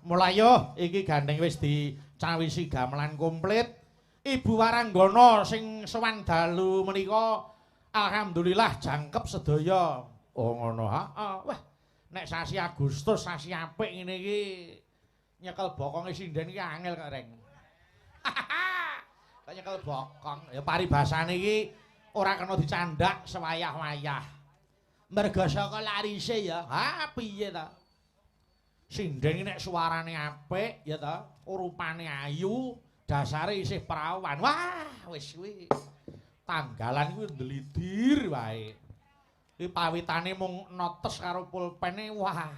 Mula yo iki gandeng wis dicawisi gamelan komplit. Ibu Waranggana sing sowan dalu menika alhamdulillah jangkep sedaya. Oh ngono, heeh. Wah, nek sasi Agustus sasi apik ngene iki nyekel bokonge sinden iki angel kok, Reng. Kok nyekel bokong. Ya paribasane iki ora kena dicandak sewayah-wayah. Merga saka larise ya. Ha piye ta? Sinden iki nek suarane apik ya ta, rupane ayu, dasare isih perawan. Wah, wis kuwi tanggalan kuwi ndlidir wae. Iki pawitane mung notes karo pulpene, wah,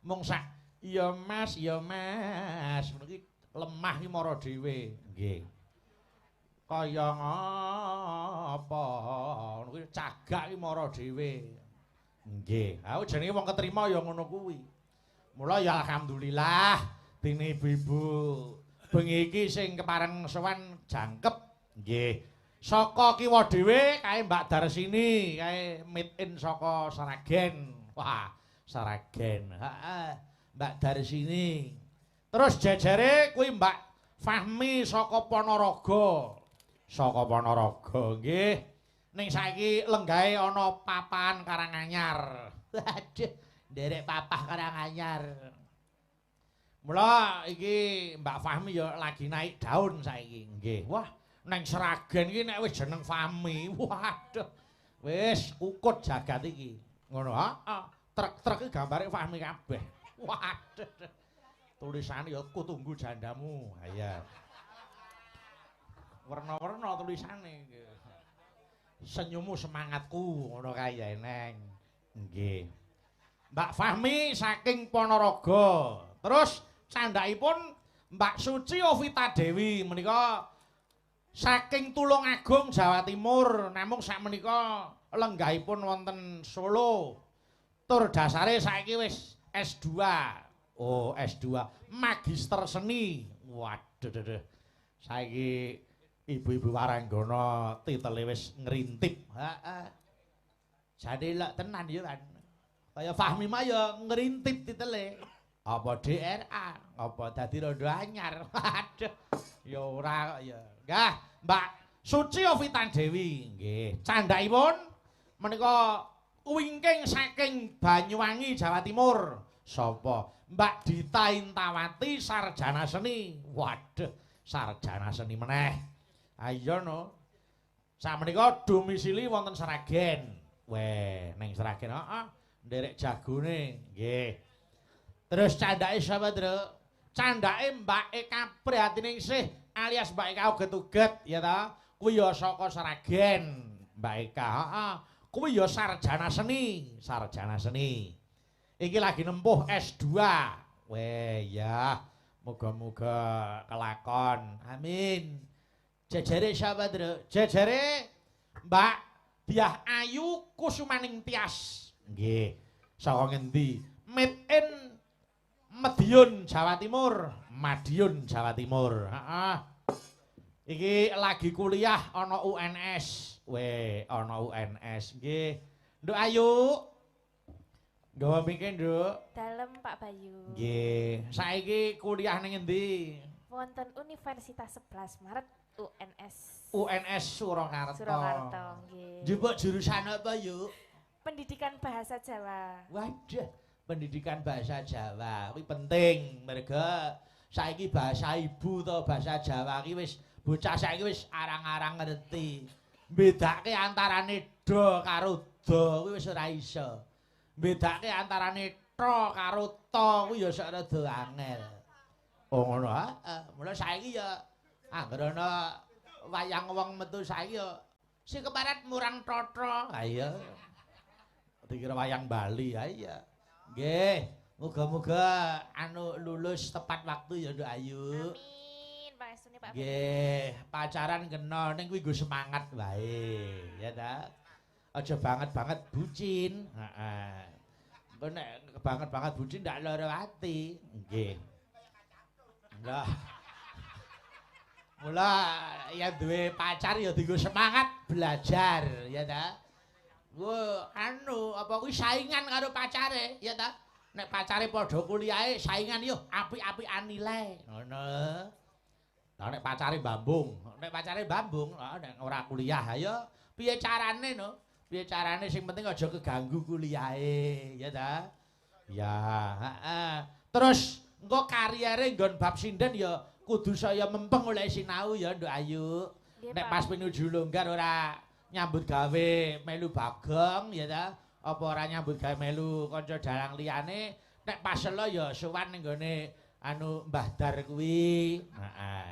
mung sak iya Mas, iya Mas. Ngono iki lemah iki mara dhewe. Nggih. Kaya ngapa? Ngono kuwi cagak iki mara dhewe. Nggih. Ha jenenge wong ketrima ya ngono kuwi. Mula ya alhamdulillah dene ibu-ibu bengi iki sing kepareng sowan jangkep. Nggih. Saka kiwa dhewe kae Mbak Darsini, kae meet in saka Sragen. Wah, Sragen. Heeh. Mbak Darsini. Terus jejere kuwi Mbak Fahmi saka Ponorogo. Saka Ponorogo nggih. Ning saiki lenggahe ana papahan Karanganyar. Waduh, nderek papah Karanganyar. Mula iki Mbak Fahmi ya lagi naik daun saiki. Nggih. Wah, neng Sragen iki nek wis jeneng Fahmi, waduh. Wis kukut jagat iki. Ngono, heeh. Truk-truk iki gambare Fahmi kabeh. Waduh. Tulisane ya ku tunggu jandamu. Ha iya. Werna-werna tulisane. Senyummu semangatku ngono kae ya eneng. Nggih. Mbak Fahmi saking Ponorogo. Terus candhakipun Mbak Suci Ovita Dewi menika saking Tulungagung Jawa Timur, namung sakmenika lenggahipun wonten Solo. Tur dasare saiki wis S2. Oh, S2 Magister Seni. Waduh, duh. Saiki ibu-ibu Waranggana titele wis ngrintip. Heeh. Jane lek tenan ya kan. Kaya Fahmi mah ya ngrintip titele. Apa DRA, apa dadi rondo anyar. Waduh. Ya ora kok ya. Nggah, Mbak Suci Ovita Dewi. Nggih. Candhakipun menika wingking saking Banyuwangi Jawa Timur. Sapa? Mbak Dita Intawati sarjana seni. Waduh, sarjana seni meneh. Ayo no. Sakmenika domisili wonten Sragen. Weh, ning Sragen heeh, nderek jagone. Nggih. Terus candhake sapa, Truk? Candhake Mbak Eka Prihatiningsih alias Mbak Eka Uget-uget ya ta. Kuwi ya saka Sragen, Mbak Eka, heeh. Kuwi ya sarjana seni, sarjana seni. Iki lagi nempuh S2. Weh, ya. Muga-muga kelakon. Amin. Jejere sapa, Truk? Jejere Mbak Diah Ayu Kusumaning Tias. Nggih. Saka ngendi? Made in Madiun, Jawa Timur. Madiun, Jawa Timur. Heeh. Iki lagi kuliah ana UNS. Weh, ana UNS. Nggih. Nduk Ayu. Nggawa mike, Nduk? Dalem, Pak Bayu. Nggih. Saiki kuliah ning endi? Wonten Universitas 11 Maret UNS. UNS Surakarta. Surakarta, nggih. Njupuk jurusan apa, Yuk? Pendidikan Bahasa Jawa. Waduh, pendidikan bahasa Jawa kuwi penting merga saiki bahasa ibu to bahasa Jawa ki wis bocah saiki wis arang-arang ngerti. Bedake antarane do karo do kuwi wis ora iso. Bedake antarane to karo ta kuwi ya sok rada angel. Oh ngono, heeh. Mula saiki ya anggere ana wayang wong metu saiki ya sing keparat murang tata. Ha iya. Dikira wayang Bali, ha iya. Nggih, muga-muga anu lulus tepat waktu ya Nduk Ayu. Amin, pangestune Pak. Nggih, pacaran kena ning kuwi nggo semangat wae, ya ta. Aja banget-banget bucin, heeh. Engko nek kebanget-banget bucin ndak lara ati. Nggih. Lah. Mula yen duwe pacar ya dienggo semangat belajar, ya ta. Wo anu apa kuwi saingan karo pacare, ya ta. Nek pacare padha kuliahe saingan yo apik-apikan nilai. Ngono. Lah nek pacare bambung, nek ora kuliah ayo piye carane no? Piye carane sing penting aja keganggu kuliahe, ya ta? Ya, heeh. Terus engko kariyere nggon bab sinden ya kudu saya mempeng oleh sinau ya, Nduk Ayu. Nek pas pinuju longgar ora nyambut gawe melu Bagong ya ta? Apa ora nyambut gawe melu kanca dalang liyane, nek pas selo ya sowan ning gone anu Mbah Dar kuwi. Heeh.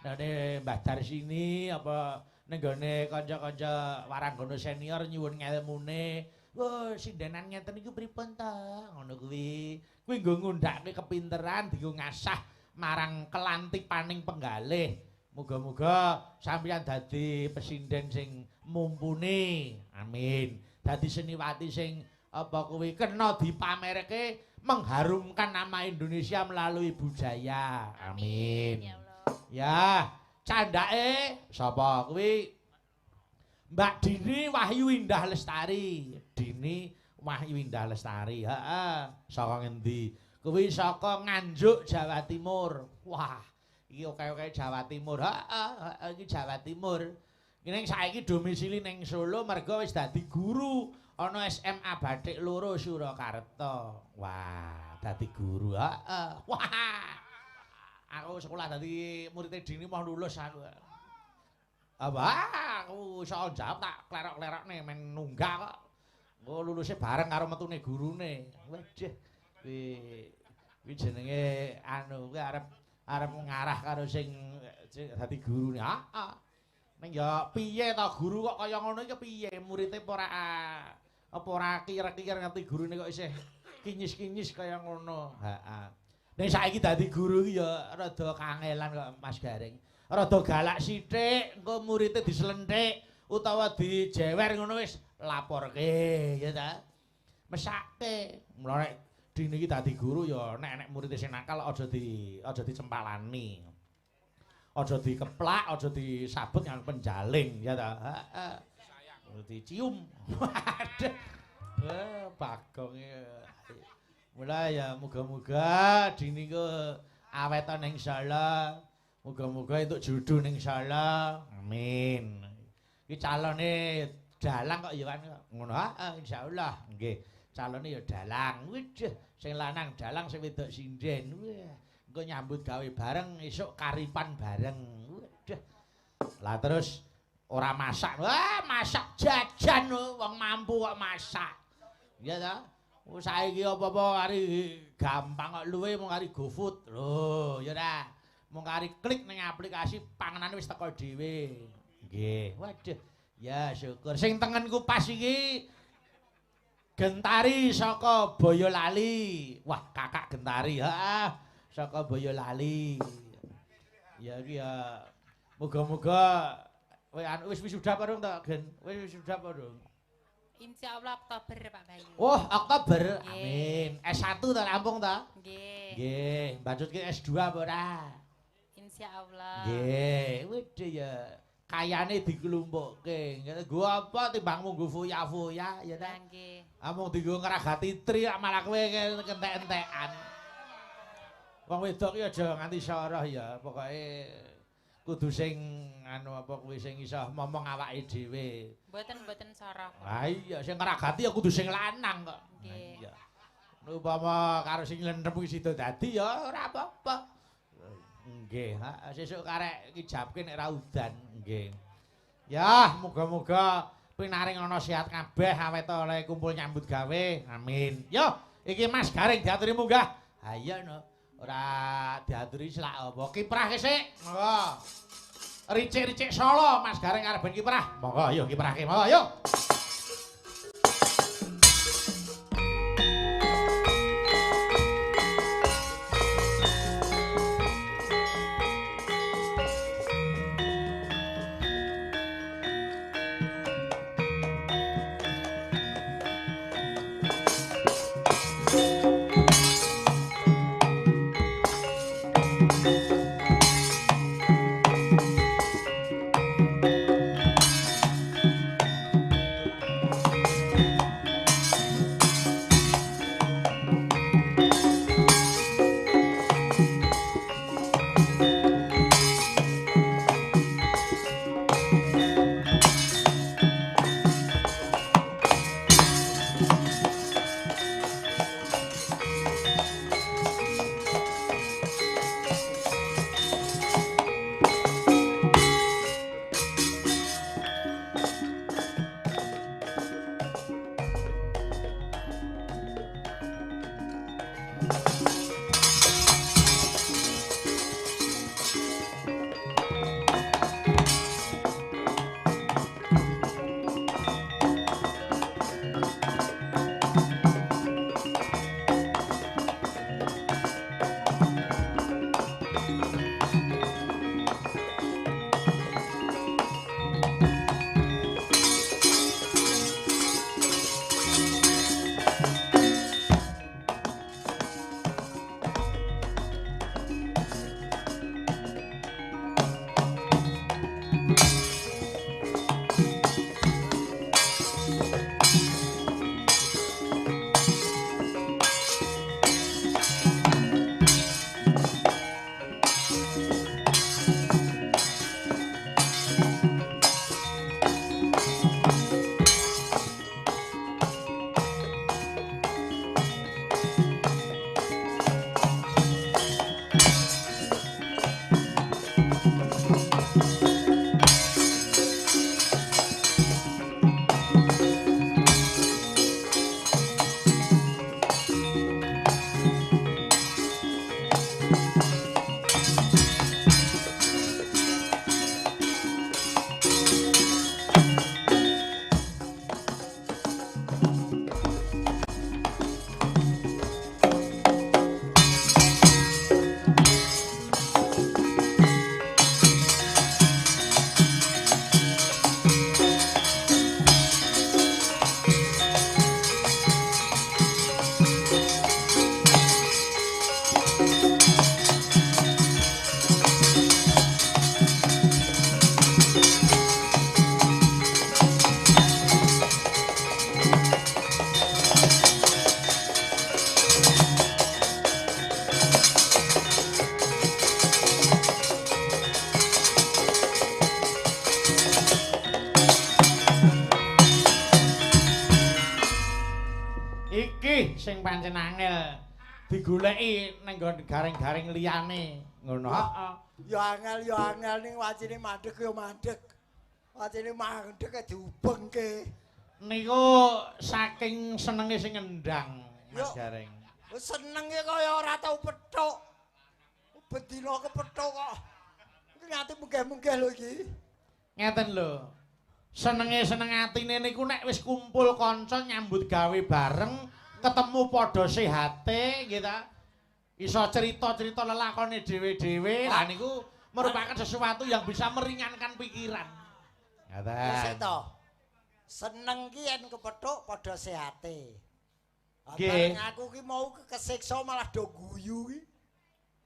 Nek Mbah Dar sini apa ning gone kanca-kanca waranggana senior nyuwun ngelmune. Wah, sindenan ngeten iku pripun ta? Ngono kuwi. Kuwi nggo ngundhake kepinteran, dienggo ngasah marang kelantipaning penggalih. Muga-muga sampeyan dadi pesinden sing mumpuni. Amin. Dadi seniwati sing apa kuwi kena dipamerke mengharumkan nama Indonesia melalui budaya. Amin. Ya Allah. Ya, candake sapa kuwi? Mbak Dini Wahyu Indah Lestari. Dini Wahyu Indah Lestari. Heeh. Saka ngendi? Kuwi saka Nganjuk, Jawa Timur. Wah, iki oke-oke Jawa Timur. Heeh, heeh iki Jawa Timur. Ning saiki domisili ning Solo mergo wis dadi guru ana SMA Batik Loro Surakarta. Wah, dadi guru. Heeh. Wah. Aku sekolah dadi murid Dini mau lulus aku. Apa? Aku iso jawab tak klerok-klerokne men nunggak kok. Engko luluse bareng karo metune gurune. Waduh. Kuwi jenenge anu kuwi arep ngarah karo sing dadi gurune. Heeh. Ning ya piye to guru kok kaya ngono iki piye murite apa ora kira-kira ngerti gurune kok isih kinyis-kinyis kaya ngono. Heeh. Ning saiki dadi guru iki ya rada kangelan kok Mas Gareng. Rada galak sithik, engko murite diselentik utawa dijewer ngono wis laporke ya ta. Mesake. Mula nek Dini iki dadi guru ya nek nek murite sing nakal aja dicempalani. Aja dikeplak, aja disabet nganggo penjaling ya ta. Heeh. Dicium. Waduh. Bagonge. Mula ya muga-muga Dini ku awet ning Solo. Muga-muga entuk judu ning Solo. Amin. Iki calone dalang kok ya kan ngono. Heeh, insyaallah. Nggih. Calone ya dalang. Waduh, sing lanang dalang, sing wedok sinden. Wah, engko nyambut gawe bareng, esuk karipan bareng. Waduh. Lah terus ora masak. Wah, masak jajan wong mampu kok masak. Iya ta? Saiki apa-apa kari gampang kok luwe mung kari GoFood. Lho, ya ta. Mung kari klik ning aplikasi panganane wis teko dhewe. Nggih. Waduh. Ya syukur. Sing tengenku pas iki Gentari saka Boyolali. Wah, kakak Gentari. Heeh. Saka Boyolali. Ya iki ya muga-muga wis wisuda apa durung to, Gen? Wis wisuda apa durung? Insyaallah Oktober, Pak Bayu. Oh, Oktober. Amin. S1 ta rampung ta? Nggih. Nggih, mbajutke S2 apa ora? Insyaallah. Nggih, wedhe ya kayane diklumpukke. Nggo apa timbang mung foya-foya ya ta? Nggih. Ah mung dienggo ngragati tri malah kowe kentek-entekan. Wong wedok ki aja nganti soroh ya, pokoke kudu sing anu apa kuwi sing iso momong awake dhewe. Mboten soroh. Ha iya, sing ngragati ya kudu sing lanang kok. Nggih. Iya. Nek upama karo sing lendhem kuwi sida dadi ya ora apa-apa. Nggih, ha sesuk karek kijabke nek ra udan. Nggih. Ya, muga-muga pinaring ana sehat kabeh awet oleh kumpul nyambut gawe. Amin. Yo, iki Mas Gareng diaturi munggah. Ha iya no. Ora diaturi selak apa. Kiprah sik. Monggo. Ricik-ricik Solo Mas Gareng arep ben kiprah. Monggo ayo kiprahke. Monggo ayo. Iki sing pancen angel digoleki nang nggon garing-garing liyane ngono. Heeh. Ya angel ning wacine mandeg ya mandeg. Wacine mandeg diubengke. Niku saking senenge sing ngendang Mas Gareng. Senenge kaya ora tau pethuk. Bendina kepethuk kok. Iki nganti munggah-munggah lho iki. Ngeten lho. Senenge seneng atine niku nek wis kumpul kanca nyambut gawe bareng, ketemu padha sehate nggih ta. Iso cerita-cerita lelakone dhewe-dhewe. Lah niku merupakan sesuatu yang bisa meringankan pikiran. Ngaten. To. Seneng ki yen kepethuk padha sehate. Nggih. Aku ki mau kesiksa malah do guyu ki.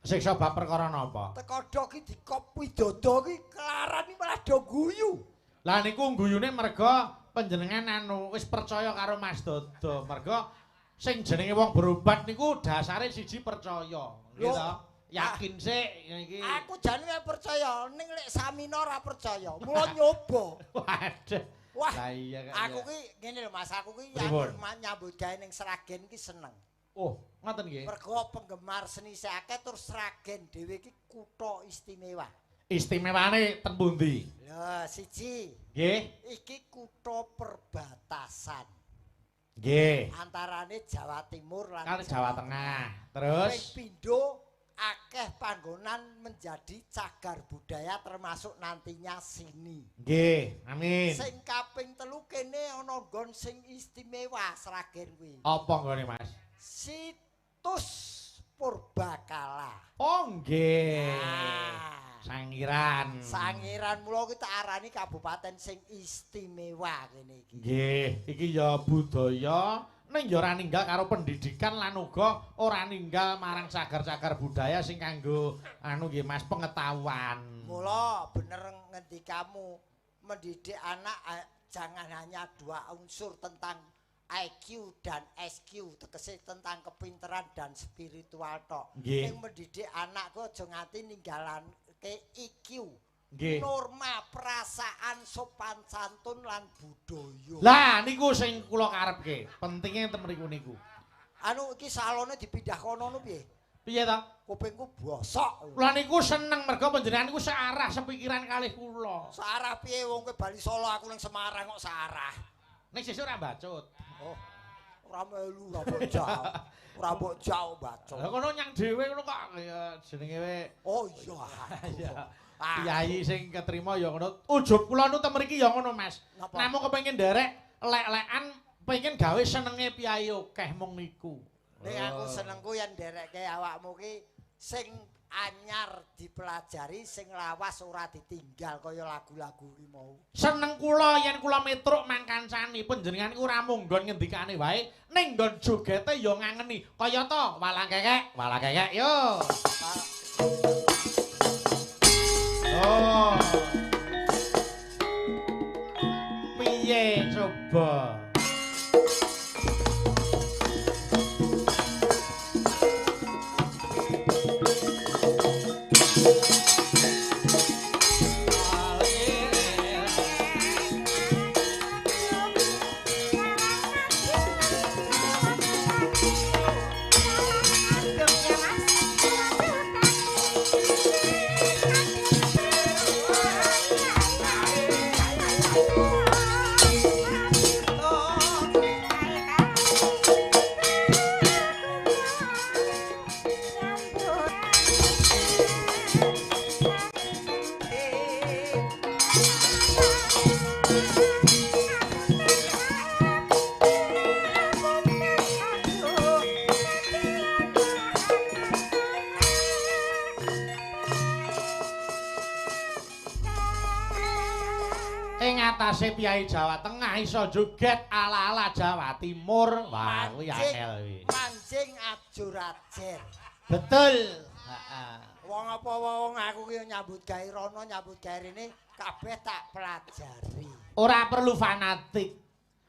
Siksa bab perkara napa? Teko dok ki dikop widodo ki kelaran ki malah do guyu. Lah niku guyune merga panjenengan anu wis percaya karo Mas Dodo. Merga sing jenenge wong berobat niku dasare siji percaya. Nggih to? Yakin sik iki. Aku jane percaya ning lek Samina ora percaya. Mula nyoba. Waduh. Wah. Lah iya kok. Aku ki ngene lho Mas, aku ki nyambut gawe ning Sragen ki seneng. Oh, ngoten nggih. Mergo penggemar seni sik akeh tur Sragen dhewe iki kutha istimewa. Istimewane ten pundi? Lho, siji. Nggih. Iki kutha perbatasan. Nggih. Antarane Jawa Timur lan Jawa Tengah. Terus ping pindho akeh panggonan menjadi cagar budaya termasuk nantinya sini. Nggih, amin. Sing kaping telu kene ana nggon sing istimewa Sragen kuwi. Apa nggone, Mas? Situs Purbakala. Oh, nggih. Nah. Sangiran. Sangiran mula kita arani kabupaten sing istimewa kene iki. Nggih, iki ya budaya ning ya ora ninggal karo pendidikan lan uga ora ninggal marang cagar-cagar budaya sing kanggo anu nggih Mas pengetahuan. Mula bener ngendikamu mendidik anak jangan hanya dua unsur tentang IQ dan SQ, tegese tentang kepinteran dan spiritual tok. Ning mendidik anak ku aja nganti ninggalake IQ. Nggih. Norma perasaan sopan santun lan budaya. Lah niku sing kula karepke. Pentinge ten mriku niku. Anu iki salone dipindah kono nu piye? Piye ta? Kupingku bosok. Kula niku seneng mergo panjenengan niku searah sepikiran kalih kula. Searah piye wong kowe bali Solo aku ning Semarang kok searah. Ning sesuk ora bacut. Oh. Ora melu ora mbok jauh. Ora mbok jauh bacot. Lah kono nyang dhewe ngono kok ya jenenge we. Oh iya. Iya. Kiai sing ketrima ya ngono. Ujub kula nu ten mriki ya ngono, Mas. Namung kepengin nderek lek-lekan pengen gawe senenge piyai akeh mung niku. Nek aku senengku yen nderekke awakmu ki sing anyar dipelajari, sing lawas ora ditinggal kaya lagu-lagu ki mau. Seneng kula yen kula metruk mangkancani panjenengan iku ora mung nggon ngendikane wae, ning nggon jogete ya ngangeni. Kaya to walang kekek yo. Oh. Piye coba? Ing atase piyai Jawa Tengah iso joget ala-ala Jawa Timur. Wah, kuwi angel kuwi. Mancing ajur-ajer. Betul. Heeh. Wong apa wong aku ki nyambut gawe rono, nyambut gawe rene kabeh tak pelajari. Ora perlu fanatik.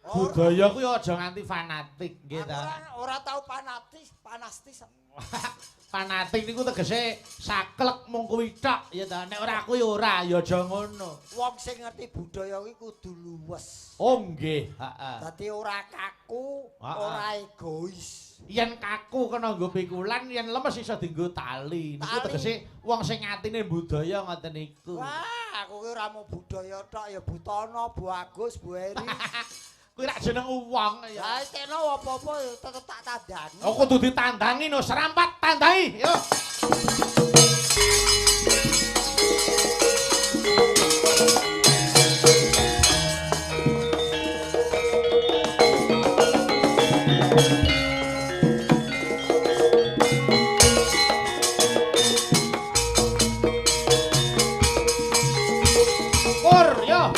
Budaya kuwi aja nganti fanatik nggih ta. Ora tau fanatis, panastis. Fanatik niku tegese saklek mung kuwi tok ya ta. Nek ora kuwi ora ya aja ngono. Wong sing ngerti budaya kuwi kudu luwes. Oh nggih, heeh. Dadi ora kaku, ora egois. Yen kaku kena nggo pikulan, yen lemes iso dienggo tali. Niku tegese wong sing atine budaya ngoten niku. Wah, aku ki ora mung budaya tok ya Butono, Bu Agus, Bu Eri. Kuwi rak jeneng wong ya. Lah tekno apa-apa ya tetep tak tandani. Oh kudu ditandangi no, serampat tandangi. Yo. Kur yo.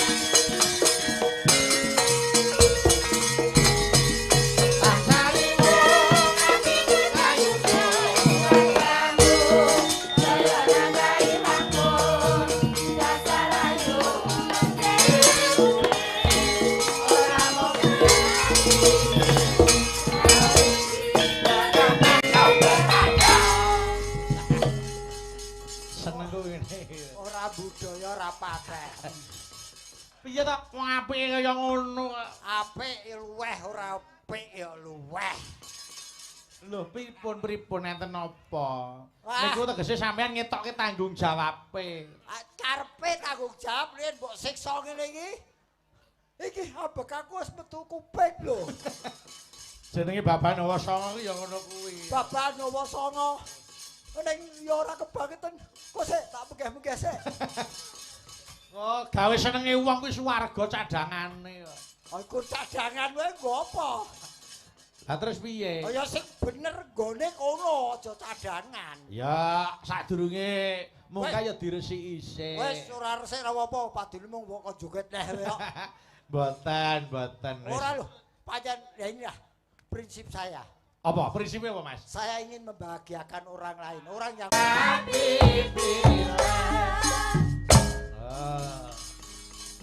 Piye ta wong apike kaya ngono? Apik ya luweh, ora apik ya luweh. Lho pripun-pripun enten napa? Niku tegese sampean ngetokke tanggung jawabe. Karepe tanggung jawab yen mbok siksa ngene iki. Iki ambek aku wis metu kuping lho. Jenenge Baban Nawa Sanga kuwi ya ngono kuwi. Baban Nawa Sanga. Ning ya ora kebangeten. Kok sik tak menggeh-menggeh sik. Oh, gawe senenge wong kuwi swarga cadangane kok. Ah iku cadangan wae nggo apa? Lah terus piye? Ya sing bener nggone kono aja cadangan. Ya sadurunge mungka ya diresiki sik. Wis ora resik ora apa-apa, padune mung mbok kon joget neh wae kok. Mboten, mboten. Ora lho, pancen ya inilah prinsip saya. Apa? Prinsipnya apa, Mas? Saya ingin membahagiakan orang lain, orang yang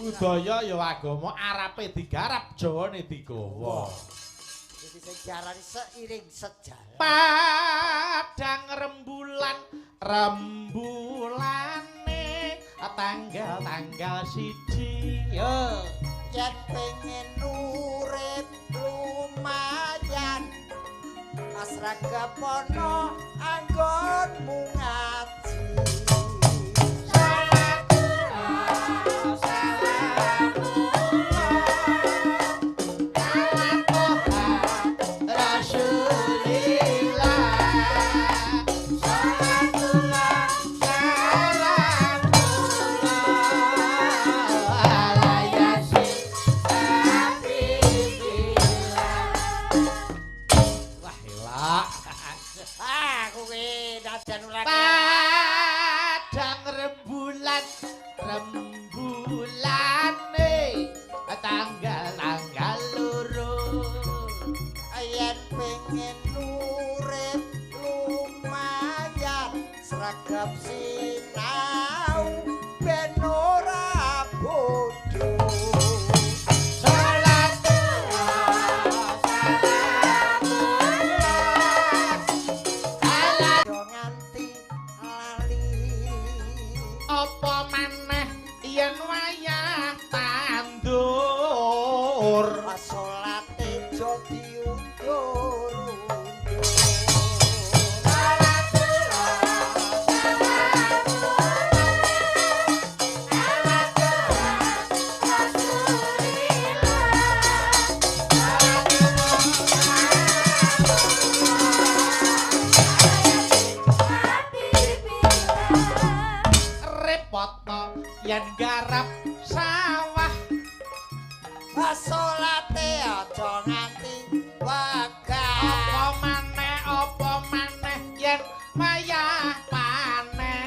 budaya ya agama, Arabe digarap, Jawane digawa. Jadi sing diarani seiring sejalan. Padang rembulan, rembulane tanggal-tanggal 1. Yo. Yen pengen urip lumayan, asragepono anggonmu ngaji. Padang rembulan, rembulane tanggal-tanggal 2. Yen pengen urip lumayan, sregep sinau ben ora bodho. Apa maneh yen wayah tandur, salate aja diundur-undur. Repot yen garap sawah, salate aja nganti wegah. Apa maneh yen wayah panen,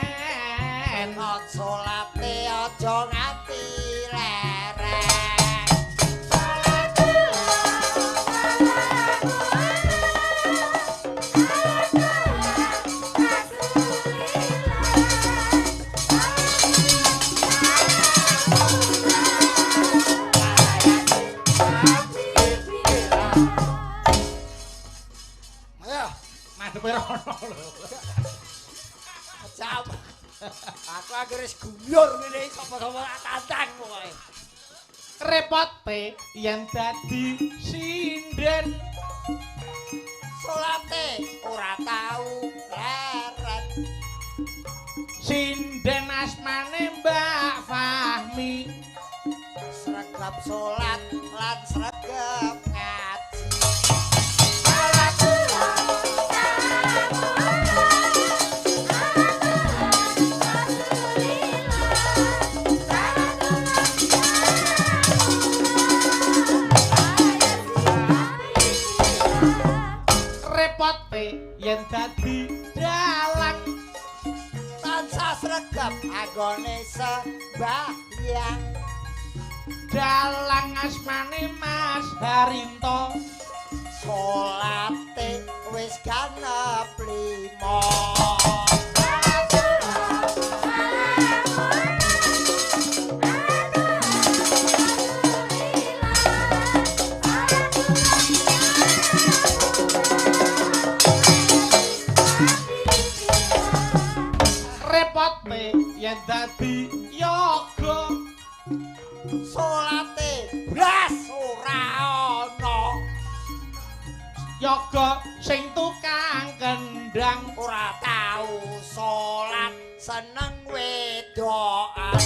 Jam. Aku anggere wis guyur ngene sapa-sapa tak tantang pokoke. Repote yen dadi sinden. Salate ora tau leren. Sinden asmane Mbak Fahmi. Sregep salat lan sregep ngaji. Repote yen dadi dalang. Tansah sregep anggone sembahyang. Dalang asmane Mas Harinto. Salate wis ganep 5. Repote yen dadi yoga. Salate blas ora ana. Yoga sing tukang kendang. Ora tau salat seneng wedokan.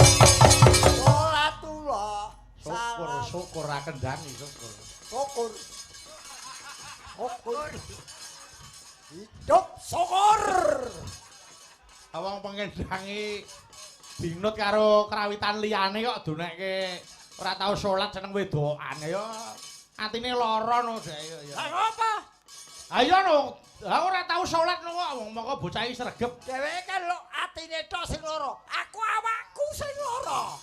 Salatullah. Syukur syukur ra kendangi syukur. Syukur. Syukur. Hidup syukur. Wong pengendangi binut karo krawitan liyane kok donekke ora tau salat seneng wedokan ya. Atine lara no dhek ya. Lah ngopo? Ayo no, ora tau salat no kok wong moko bocah iki sregep. Dheweke kan lho atine tok sing lara. Aku awakku sing lara.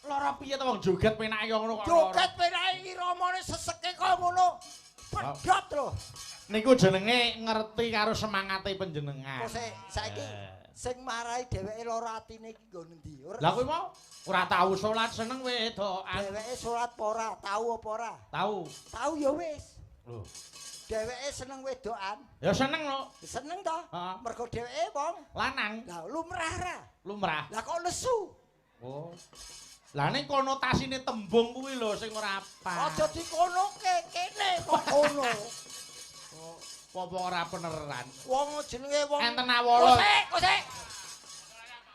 Lara piye to wong joget penake ngono kok. Joget penake iramane seseke kaya ngono. Pedhot lho. Niku jenenge ngerti karo semangate panjenengan. Kok saiki sing marai dheweke lara atine iki nggo nendi? Lah kuwi mau ora tau salat seneng wedokan. Dheweke salat apa ora? Tau apa ora? Tau. Tau ya wis. Lho. Dheweke seneng wedokan. Ya seneng lho. Seneng to? Mergo dheweke wong lanang. Lah lumrah ra? Lumrah. Lah kok nesu? Oh. Lah ning konotasine tembung kuwi lho sing ora pas. Aja dikonoke kene kok kono. Apa ora beneran? Wong jenenge wong enten awala. Kosek, kosek.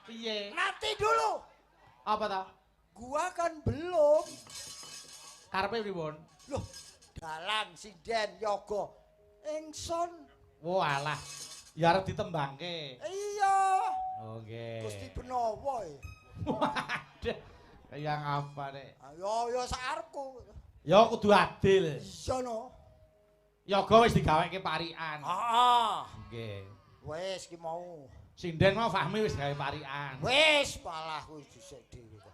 Piye? Nanti dulu. Apa ta? Gua kan belum. Karepe pripun? Loh, dalang sinden yoga ingsun. Walah. Ya arep ditembangke. Iya. Oh nggih. Gusti Benowo e. Waduh. Kaya ngapa nek? Ayo ya sakarepku. Ya kudu adil. Iya no. Yoga wis digaweke parikan. Heeh. Nggih. Wis ki mau. Sinden mau Fahmi wis gawe parikan. Wis malah kuwi dhisik dhewe kok.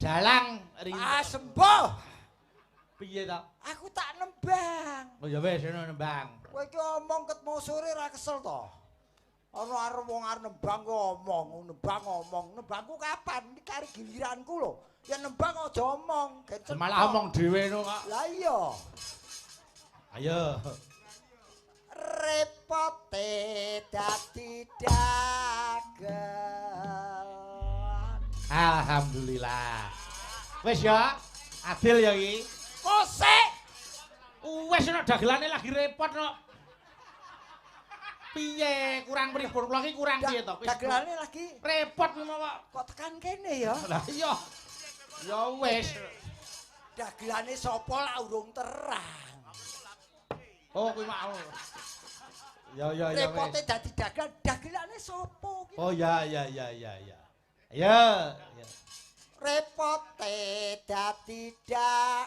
Dalang Ah sembuh. Piye ta? Aku tak nembang. Oh ya wis ngono nembang. Kowe iki omong ket mau sore ra kesel to? Ana arep wong arep nembang kok omong, nembang ngomong. Nembangku kapan? Iki kari giliranku lho. Ya nembang aja omong, gencet. Malah omong dhewe ngono kok. Lah iya. Ayo. Repote dadi dagelan. Alhamdulillah. Wis ya, adil ya iki. Kosek. Wis nek dagelane lagi repot kok. Piye kurang pripun? Kula iki kurang piye to? Dagelane lagi repot ngono kok. Kok tekan kene ya? Lah iya. Ya wis. Dagelane sapa lak urung terang. Oh kuwi mau. Ya ya ya. Repote dadi dagelan, dagelane sapa ki? Oh ya ya ya ya ya. Ya. Repote dadi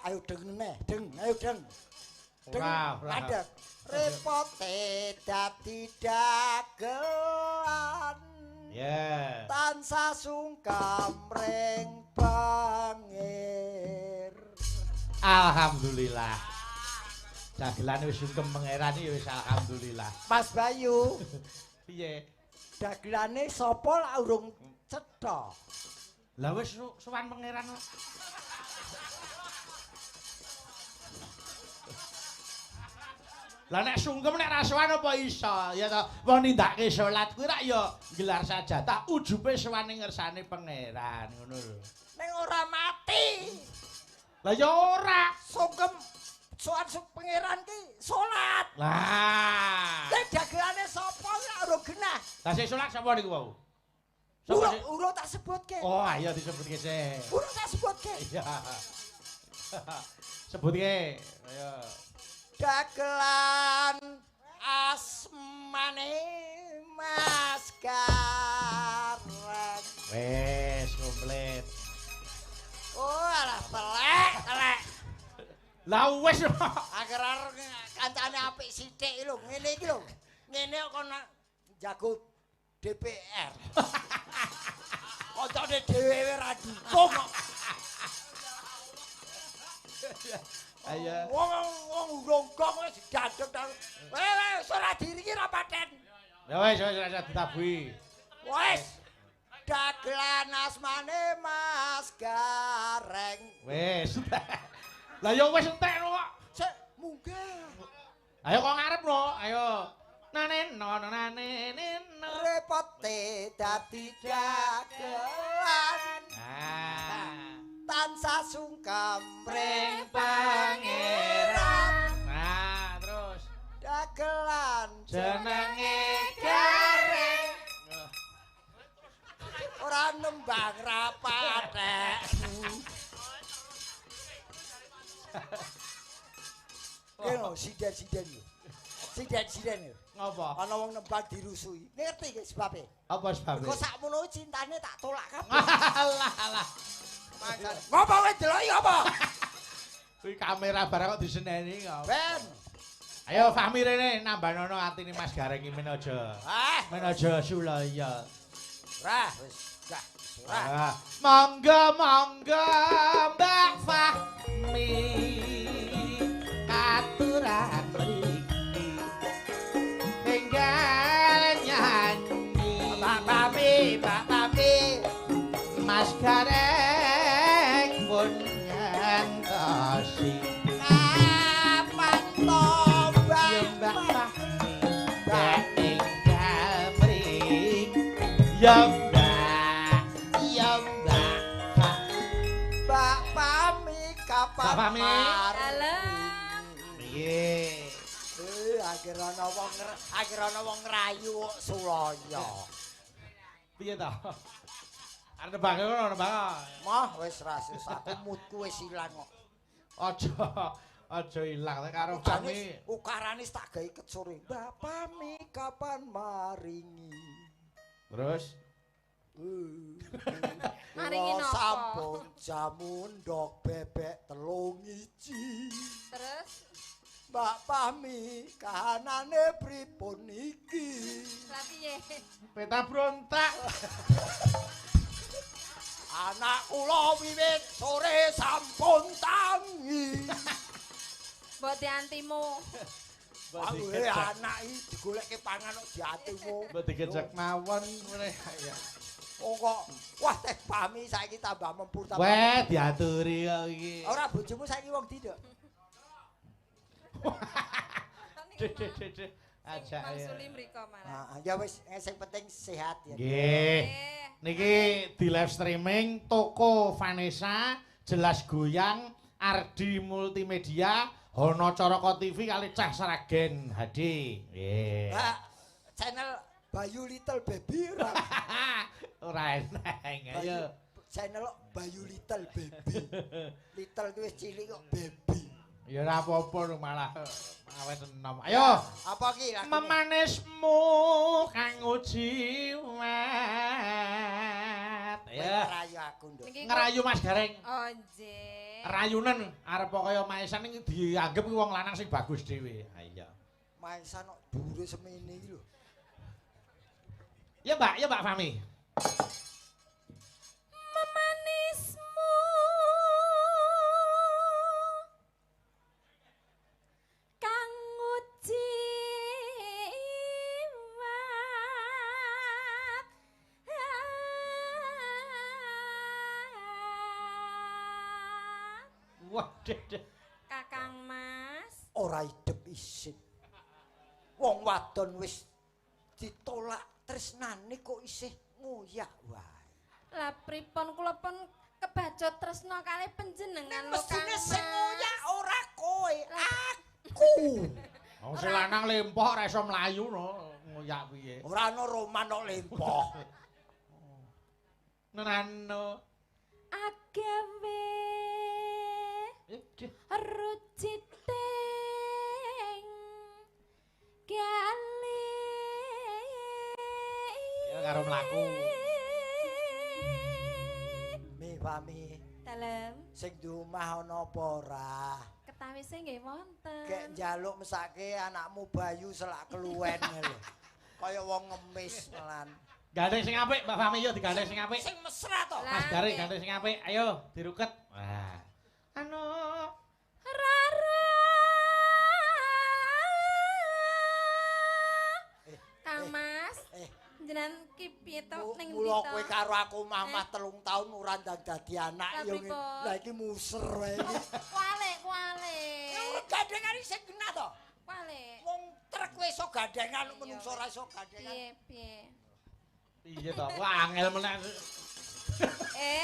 ayo deng neh, deng, ayo deng. Deng. Ada. Repote dadi dagelan. Ya. Tansah sungkem ring pangir. Alhamdulillah. Dagelan wis sungkem pangeran iki wis alhamdulillah. Mas Bayu. Piye? Dagelane sapa lak urung cetha? Lah wis sowan pangeran kok. Lah nek sungkem nek ra sowan apa iso? Ya to, wong nindakake salat kuwi rak ya gelar sajadah ujube sowan ning ngersane pangeran ngono lho. Ning ora mati. Lah ya ora. Sungkem sowan pangeran ki salat. Lah. Nek dagelane sapa ora ora genah. Lah sing salat sapa niku wau? Sapa sing Urung tak sebutke. Oh, ayo disebutke sik. Urung tak sebutke. Iya. Sebutke. Ayo. Dagelan asmane Mas Gareng. Wes komplit. Oh, alah telek, telek. Lah wis agar kancane apik sithik lho, ngene iki lho. Ngene kok kono jago DPR. Kancane dhewe ora dukung kok. Ayo. Wong urung gong wis dadeg ta. Wes ora diri iki ra paten. Ya wis wis ora ditabuhi. Wis. Dagelan asmane Mas Gareng. Wis. Lah ya wis entek kok. Sik munggah. Ayo kok ngarep no, ayo. Nane no nane neno. Repote dadi dagelan. Ah. Tansah sungkem ring pangeran. Nah, terus dagelan jenenge Gareng. Ora nembang ra pathek. Ki lho sinden-sinden lho. Sinden-sinden lho. Ngopo? Ana wong nembang dirusui. Ngerti ki sebabe? Apa sebabe? Kok sakmono cintane tak tolak kabeh. Alah alah. Ngopo kowe deloki apa? Kuwi kamera barang kok diseneni kok. Ben. Ayo Fahmi rene nambanono atine Mas Gareng iki men aja. Ah, men aja sulaya. Ora wis gak ora. Monggo monggo Mbak Fahmi. Katuran mriki. Enggal nyanyi. Mbak Fahmi, Mbak Fahmi. Mas Gareng pun ngantosi. Kapan to Mbak Fahmi? Mbak enggal mriki. Ya Mbak, ya Mbak. Mbak Fahmi kapan? Mbak Fahmi. Halo. Piye? Akhir ana wong akhir ana wong ngrayu kok sulaya. Piye to? Arep nembang ngono nembang. Mah wis ra aku moodku wis ilang kok. Aja aja ilang karo Fahmi. Ukarane tak gawe ket sore. Mbak Fahmi kapan maringi? Terus maringi napa? Sampun jamu ndok bebek 3 iji. Terus Mbak Fahmi kahanane pripun iki? Lah piye? Peta brontak. Anak kula wiwit sore sampun tangi. Mbok diantimu. Aku anak iki digolekke pangan kok diatimu. Mbok digejek mawon ngene ya. Oh kok wah teh Fahmi saiki tambah mempur tambah. Weh diaturi kok iki. Ora bojomu saiki wong ndi, Dok? Dek dek dek. Aja ya. Mangsuli mriko malah. Heeh, ya wis sing penting sehat ya. Nggih. Niki di live streaming toko Vanessa, Jelas Goyang, Ardi Multimedia, Hono Coroko TV kali Cah Sragen HD. Nggih. Lah channel Bayu Little Baby ora. Ora eneng. Ayo. Channel Bayu Little Baby. Little kuwi wis cilik kok baby. Ya ora apa-apa lho malah awet enom. Ayo. Apa ki lagune? Memanismu kang jiwat. Ya. Ngerayu aku, Nduk. Ngerayu Mas Gareng. Oh, nggih. Rayunen arep kaya Maesan iki dianggep wong lanang sing bagus dhewe. Ha iya. Maesan kok dhuwure semene iki lho. Ya Mbak, ya Mbak Fahmi. Memanismu kang jiwat. Wah, dek. Kakang Mas ora idep isin. Wong wadon wis ditolak tresnane kok isih ngoyak wae. Lah pripun kula pun kebacut tresna kalih panjenengan lho Kang. Mestine sing ngoyak ora kowe, aku. Wong sing lanang lempoh ora iso mlayu no, ngoyak piye. Ora ana roman kok lempoh. Nenano agawe ruciting gali. Ya karo mlaku. Mi Fami. Dalem. Sing di omah ana apa ora? Ketawise nggih wonten. Gek njaluk mesake anakmu Bayu selak keluwen lho. Kaya wong ngemis melan. Gandeng sing apik Mbak Fami yo digandeng sing apik. Sing mesra to. Mas Garing gandeng sing apik. Ayo diruket. Wah. Anu Rara. Kang Mas. Jenengan ki piye to ning ndi to? Mula kowe karo aku mamah 3 taun ora ndang dadi anak yo. Lah iki muser wae iki. Kuale, kuale. Gandengan sing genah to. Kuale. Wong trek kowe iso gandengan menungso ora iso gandengan. Piye, piye? Piye to? Wah, angel meneh.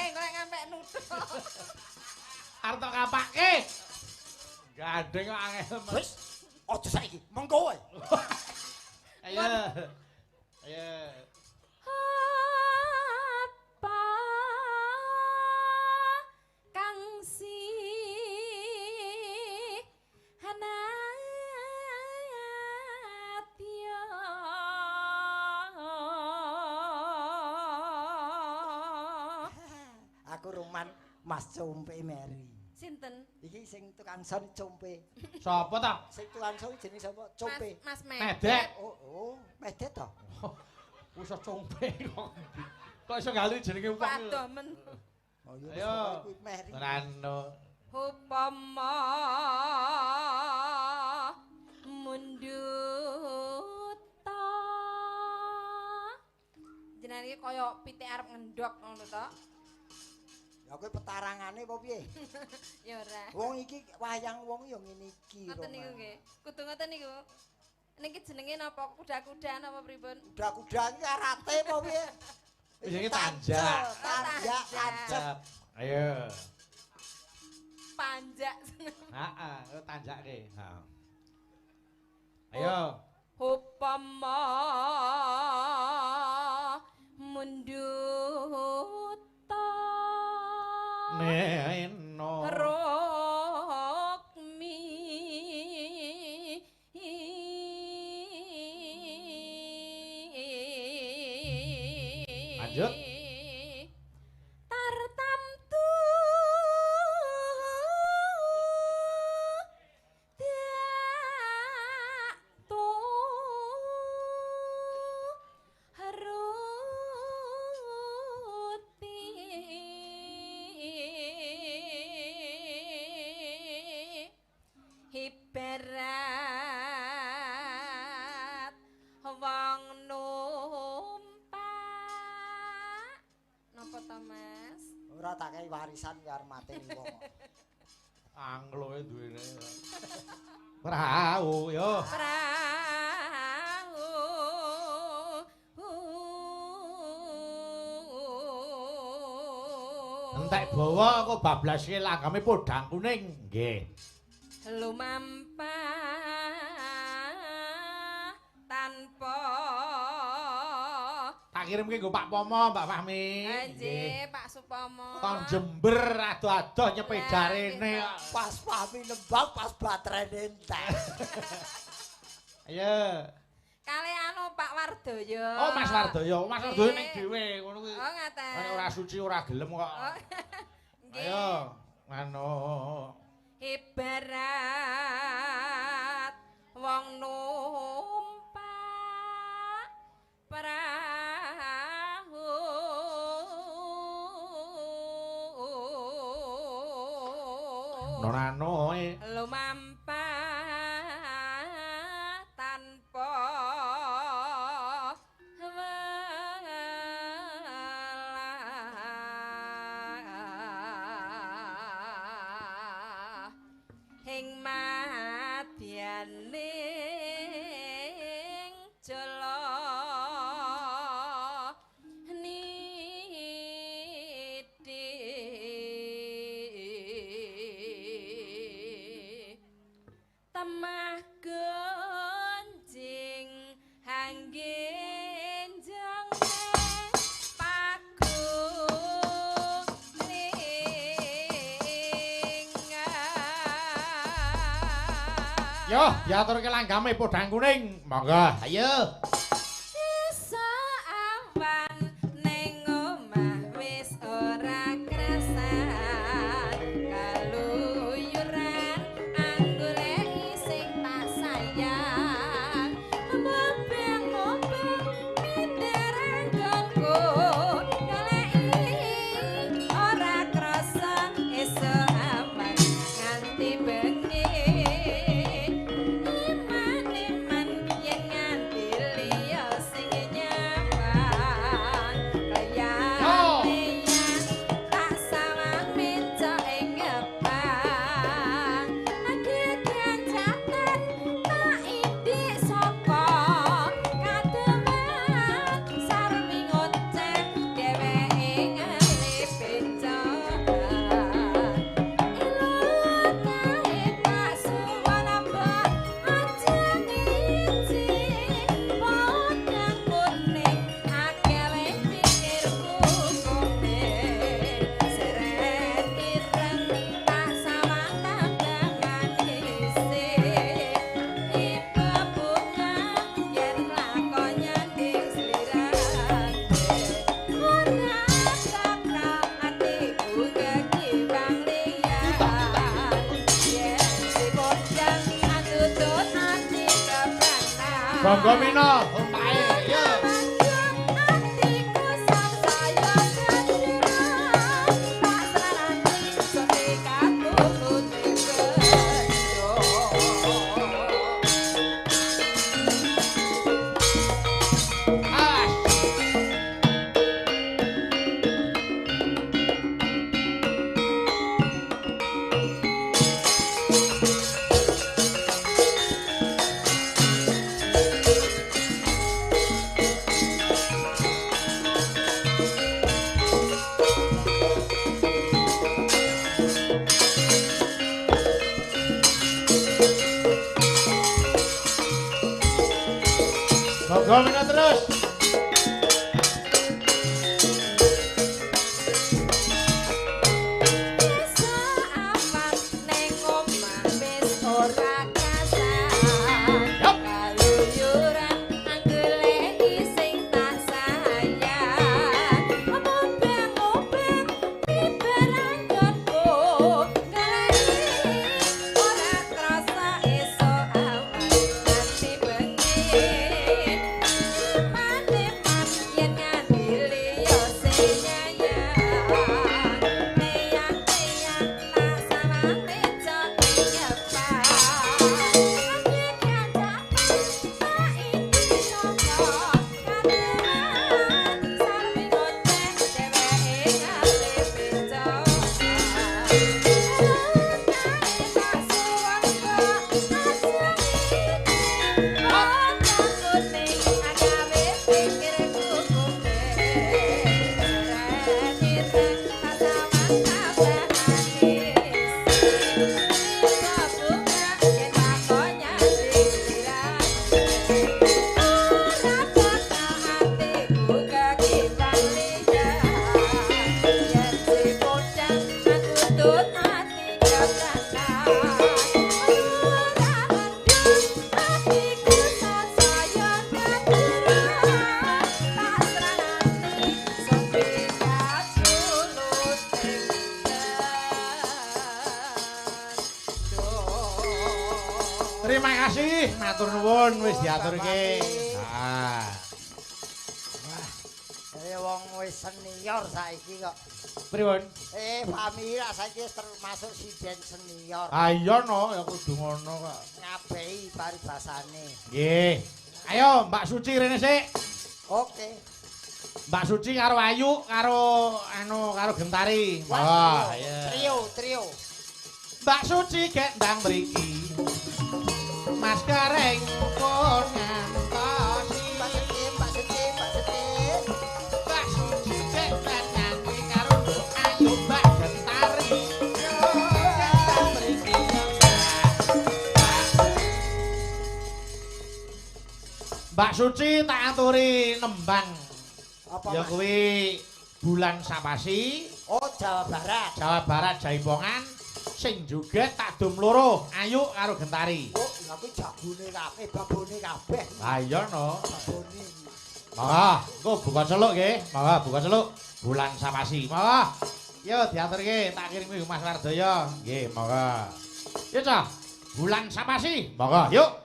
Kok ngampe nuthuk. Arep tok kapake. Gandeng kok angel men. Wis, aja saiki, mengko wae. Ayo. Ayo. Apa kang si hanatya. Aku roman Mas Compe Mary. Sinten? Iki sing tukang son Compe. Sapa ta? Sing tukang son jenenge sapa? Compe. Mas Medek. Oh, oh, Medek to. Wis Compe kok. Kok iso gali jenenge wong. Padomen. Oh iya, Ayo. kuwi Mary. Rano. Upama mundut ta. Jenengan iki kaya pitik arep ngendhok ngono to. Ya kowe petarangane apa piye? Ya ora. Wong iki wayang wong ya ngene iki. Ngoten niku nggih. Kudu ngoten niku. Niki jenenge napa? Kuda-kuda napa pripun? Kuda-kuda iki karate apa piye? Jenenge tanjak. Tanjak, tancep. Ayo. Panjak. Heeh, tanjake. Heeh. Ayo. Upama mundut neno rukmi lanjut tartamtu tu haruti ibarat wong numpak. Napa to Mas? Ora tak kei warisan ya arep mateni wong. Angloe duwene. Prau yo. Prau. Entek bawa kok bablaske langgame podang kuning. Nggih. Lumampah tanpa tak kirimke nggo Pak Pomo, Mbak Fahmi. Nggih, Pak Supomo. Tong Jember adoh-adoh nyepeda rene. Pas Fahmi nembang pas baterene entek. Ayo. Kali anu Pak Wardoyo. Oh, Mas Wardoyo. Mas Wardoyo ning dhewe ngono kuwi. Oh, ngaten. Nek ora suci ora gelem kok. Oh. Nggih. Ayo, anu ibarat wong numpak perahu. Nonano lumampah tanpa welah ing madyane Yo, diaturke langgame podang kuning. Monggo, ayo. Sesuk awan ning omah wis ora krasan. Kaluyuran anggoleki sing tak sayang. Mobeng-mobeng minder anggonku goleki ora krasa esuk awan nganti bengi. Iman-iman yen nganti liya sing nyawang. Kayane tak sawang meja ing ngebang. Geganjatan tak indik saka kademan sarwi ngoceh dheweke ngalih bencokan. Ilo kae tak suwun mbok aja ngiji podang kuning akewe pikirku kowe. Seret ireng tak sawang tambah manise. Tipe bunga yen lakon nyanding slirane. Ora bakal atiku kekiwang liyan. Yen si podang atutut ati kepranan. Monggo Mino, omahe. Yo. Atiku sangsaya kejiran, pasrah ati setekatku putih bejo. As. Monggo Mino terus. Esuk awan ning omah wis ora kasan. Yup. Kaluyuran anggoleki sing tak sayang. Mobeng-mobeng miber anggonku goleki ora krasa esuk awan nganti bengi. Iman-iman yen nganti liya sing nyayang. Meyang-meyang tak sawang meja ing ngebang. Geganjakan tak indik saka kademan sarwi ngoceh dheweke ngalih bencokan. Kae tak suwun kok aja ngene. Podang kuning agawe pikirku kowe. Seret ireng tak sawang tambah manis. Tipe bunga yen lakon nyanding slirane. Ora bakal atiku kekiwang liyan. Yen si podang atutut ati kepranan. Ora mendung atiku sansaya kejeran. Pasrah ati sampe katulut ing Terima kasih, matur nuwun wis diaturke. Ah. Wah, saya wong wis senior saiki kok. Pripun? Fahmi ra saiki wis termasuk sinden senior. Ah iya no, ya kudu ngono kok. Ngabehi paribasane. Nggih. Ayo Mbak Suci rene sik. Oke. Mbak Suci karo Ayu karo anu karo Gentari. Wah, iya. Trio, trio. Mbak Suci gek ndang mriki. Mas Gareng pun ngantosi. Mbak Suci, Mbak Suci, Mbak Suci. Mbak Suci gek ndang nyanyi karo Nduk Ayu Mbak Gentari. Gek ndang mriki ya, Mbak. Mbak Suci tak aturi nembang. Apa, Ya Mas? kuwi bulan Sapasi, Oh, Jawa Barat. Jawa Barat Jaipongan Sing joget tak dum loro, Ayu karo Gentari. Oh, lha kuwi jagone kabeh, babone kabeh. Lah iya no. Babone. Monggo, engko buka celuk nggih. Monggo buka celuk bulan Sapasi. Monggo. Yo diaturke tak kirimi Mas Wardoyo. Nggih, monggo. Yo cah, bulan Sapasi. Monggo, yuk.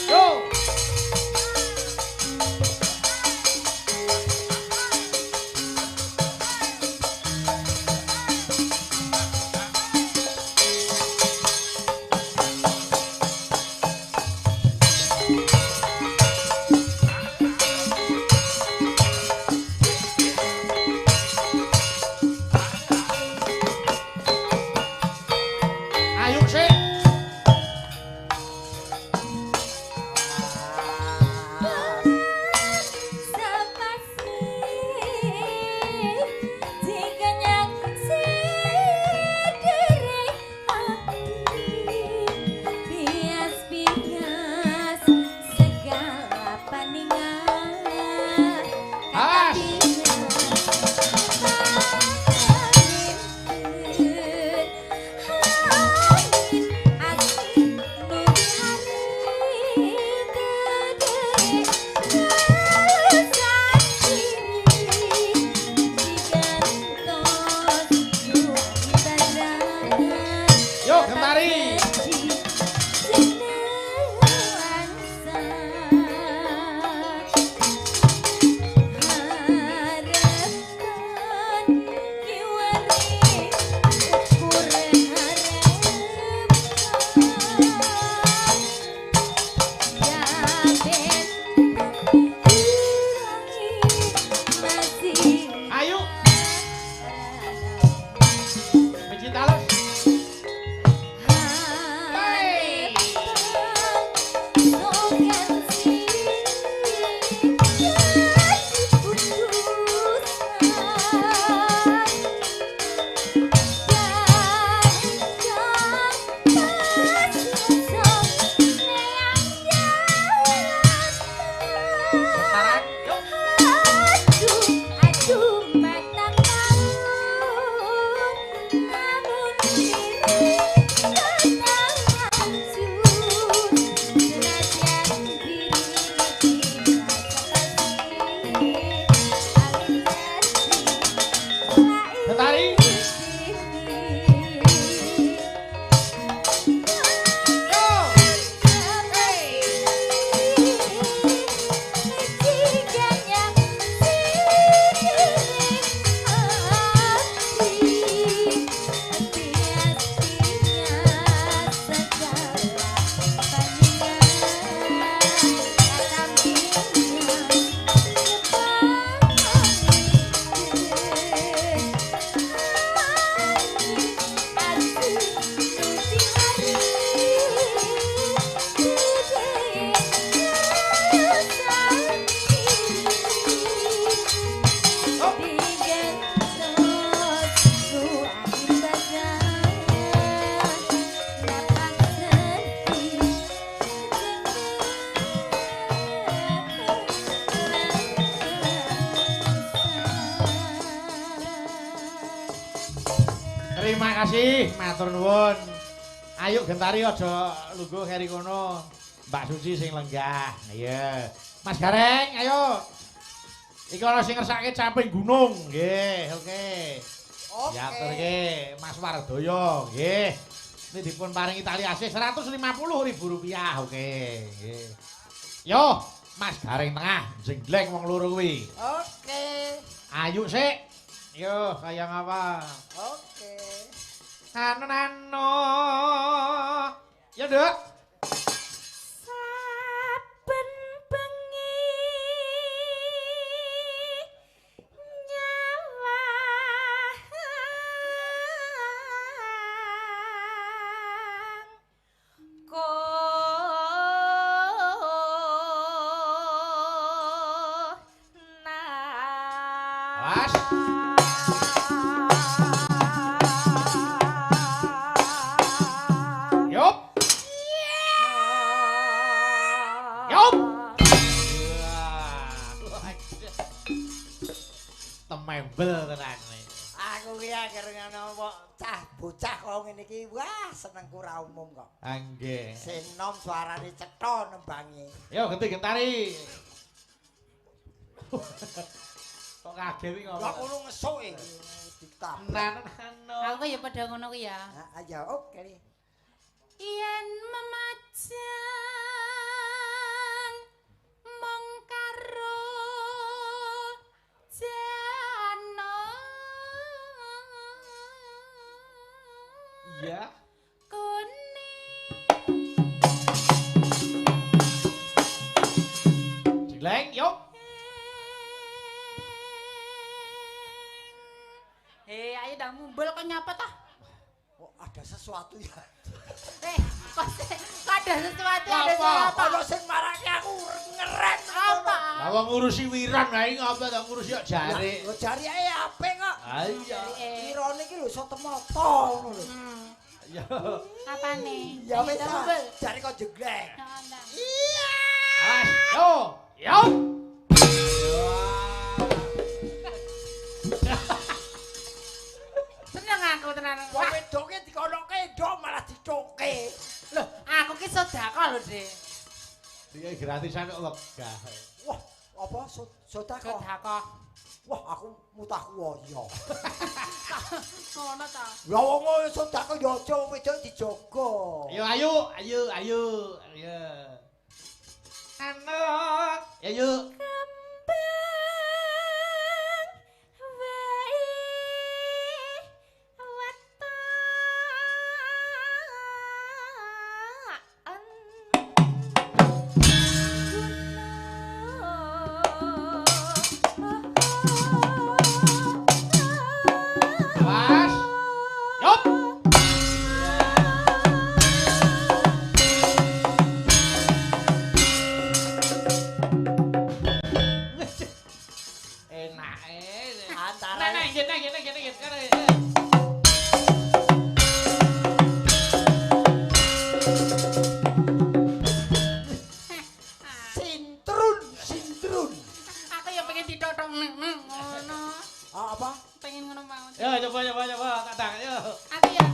Yo. Ayo sik. Sapasi jikenyak sedere hati bias-bias segala paningan. Awas. Yo Gentari. Harapan kiwari ukur harapan ya ben masih Ayo. Pijit alus. Hey. Sekarang yuk. Aduh, mata kaun, namun diri tetap hancur. Senajan diri Gentari. Yo. Terima kasih, matur nuwun. Ayo Gentari aja lungguh keri kono. Mbak Suci sing lenggah. Iya. Mas Gareng, ayo. Iki ana sing ngersake caping gunung. Nggih, oke. Oke. Diaturke Mas Wardoyo, nggih. Ini dipun paringi tali asih Rp150.000. Oke, nggih. Yo, Mas Gareng tengah jengleng wong loro kuwi. Oke. Ayo sik. Yo, kaya ngapa? Oke. Anu nano. Ya, Nduk. Saben bengi nyawang ko Awas. Yup. akhir ngono kok cah bocah kok ngene iki wah senengku ra umum kok. Ah nggih. Sing nom suarane cetha nembange. Yo genti gentari. Kok kaget iki ngomong. Lah kono ngesuk iki ditabrak. Aku ya padha ngono kuwi ya. Heeh ya oke. Yen memajang mung karo jana. Iya. Kuning. Dileng yo. Hei, ayo ndang mumbul kok nyapa toh? Oh, ada sesuatu ya. Kok ada sesuatu, ada sesuatu. Ono sing marake aku ngerem apa? Lah wong ngurusi wiran ae ngapa to ngurusi kok jarik. Lho jarike apik kok. Ha iya. Wirane iki lho iso temoto ngono lho. Iya. Apane? Ya wis jarik kok jeglek. Iya. Awas, yo. Yo. Seneng aku tenan. Wong wedoke dikonoke ndok malah dicoke. Loh, aku ki sedekah lho, Dik. Iki gratisan kok wegah. Wah, apa sedekah? Sedekah. Wah, aku mutah kuwoyo. Ngono ta? Lah wong sedekah ya aja wong wedok dijaga. Ayo ayo, ayo ayo. Ayo. Anak, ayo. Kembang wae wetakan Awas. Yup. Enake. Antara Nah, nah, nggih, nah, nggih, nggih, nggih. Sintrun, sintrun. Aku ya pengen ditothok ngono. Ah, apa? Pengen ngono mau. Yo coba coba coba tatang yo. Aku ya.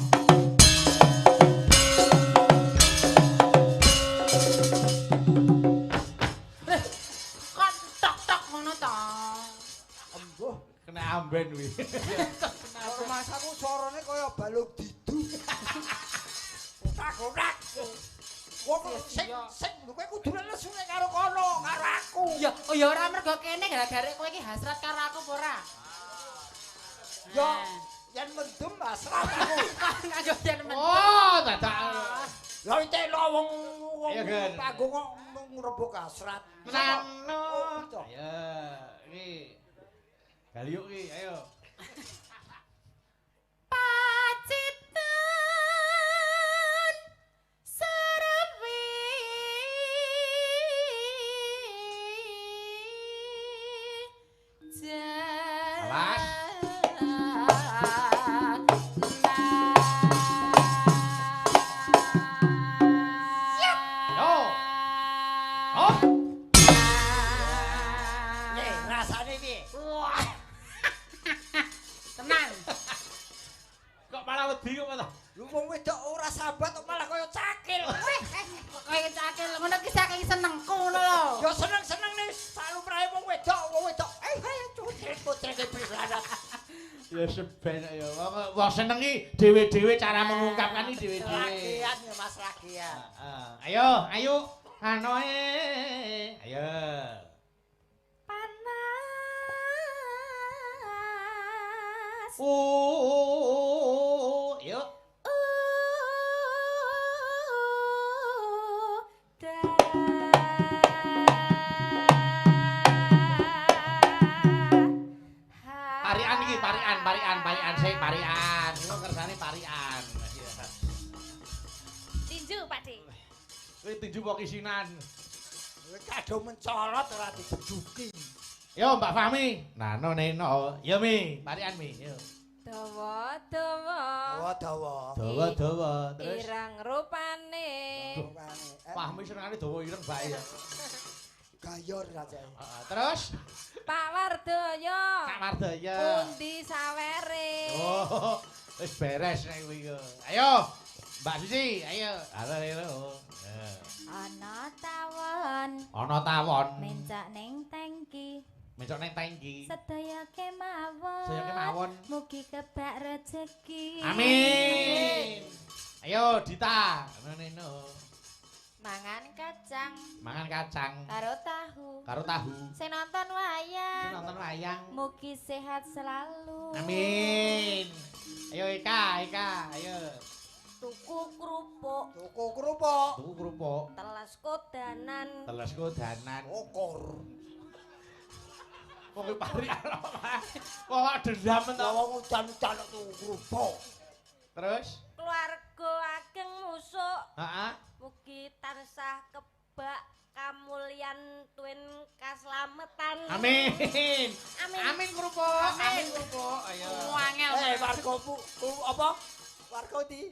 Loh, kok tok-tok ngono to? Embuh. Kena amben kuwi. Mas aku suarane kaya balung didu. Kotak-kotak. Wong sing sing lho kowe kudu nesu nek karo kono, karo aku. Ya, oh ya ora mergo kene gara-gara kowe iki hasrat karo aku apa ora? Ya, yen mendem hasrat aku. Kanggo yen mendem. Oh, dadak. Lah itelo wong wong panggung kok ngrebuk hasrat. Nano. Oh, Ayo, iki. Galiuk iki, ayo. Pacitan serewi Awas. Yo. Oh. Nih, rasane piye? Wah. Tenang. Kok malah wedi kok malah. Lho wong wedok ora sahabat kok malah kaya cakil. Kaya cakil ngono ki saking senengku ngono lho. Ya seneng-seneng nih salumrahe wong wedok, wong wedok. Putri-putri pisanan. Ya seben ya. Wong seneng iki dhewe-dhewe cara mengungkapkan iki dhewe-dhewe. Ragian ya Mas Ragian. Heeh. Ayo, ayo. Anoe. Ayo. Panas. Yuk. Parian iki, parian, parian, parian sik, parian. Iku kersane parian. Tinju, Pak De. Kowe tinju apa kisinan? Kowe kado mencolot ora dibejuki. Yo Mbak Fahmi. Nano neno. Yo Mi, parian Mi, yo. Dawa dawa. Dawa-dawa. Dawa-dawa terus. Ireng rupane. Fahmi senengane dawa ireng bae ya. Gayor aja. Heeh, terus Pak Wardoyo. Pak Wardoyo. Pundi sawere? Oh, wis beres nek kuwi. Ayo, Mbak Susi, ayo. Halo, halo. Ana tawon. Ana tawon. Mencak ning tangki. Mencak ning tangki. Sedaya kemawon. Sedaya kemawon. Mugi kebak rejeki. Amin. Ayo Dita, ngono. Mangan kacang. Mangan kacang. Karo tahu. Karo tahu. Sing nonton wayang. Sing nonton wayang. Mugi sehat selalu. Amin. Ayo Eka, Eka, ayo. Tuku kerupuk. Tuku kerupuk. Tuku kerupuk. Teles kodanan. Teles kodanan. Okor. Wong iki pari kok dendam to. Wong udan-udan tuku kerupuk. Terus keluarga ageng musuk. Heeh. Mugi tansah kebak kamulyan tuwin kaslametan. Amin. Amin. Amin kerupuk. Amin kerupuk. Ayo. Angel. Warga apa? Warga ndi?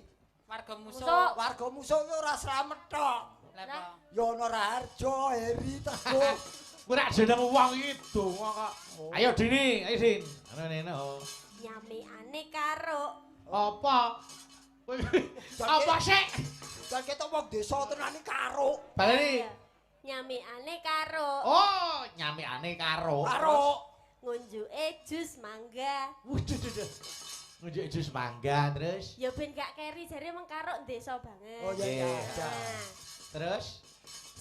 Warga musuk. Warga musuk iki ora slamet tok. Lha apa? Ya ana Raharjo, Heri, Teguh. Kuwi rak jeneng wong iki donga kok. Ayo Dini, ayo Din. Anu ngene. Nyamikane karo. Apa? Apa sik? Jan ketok wong desa tenan iki karo. Baleni. Nyamikane karo. Oh, nyamikane karo. Karo. Ngunjuke jus mangga. Waduh, duh. Ngunjuke jus mangga terus. Ya ben gak keri jare meng karo desa banget. Oh iya iya. Terus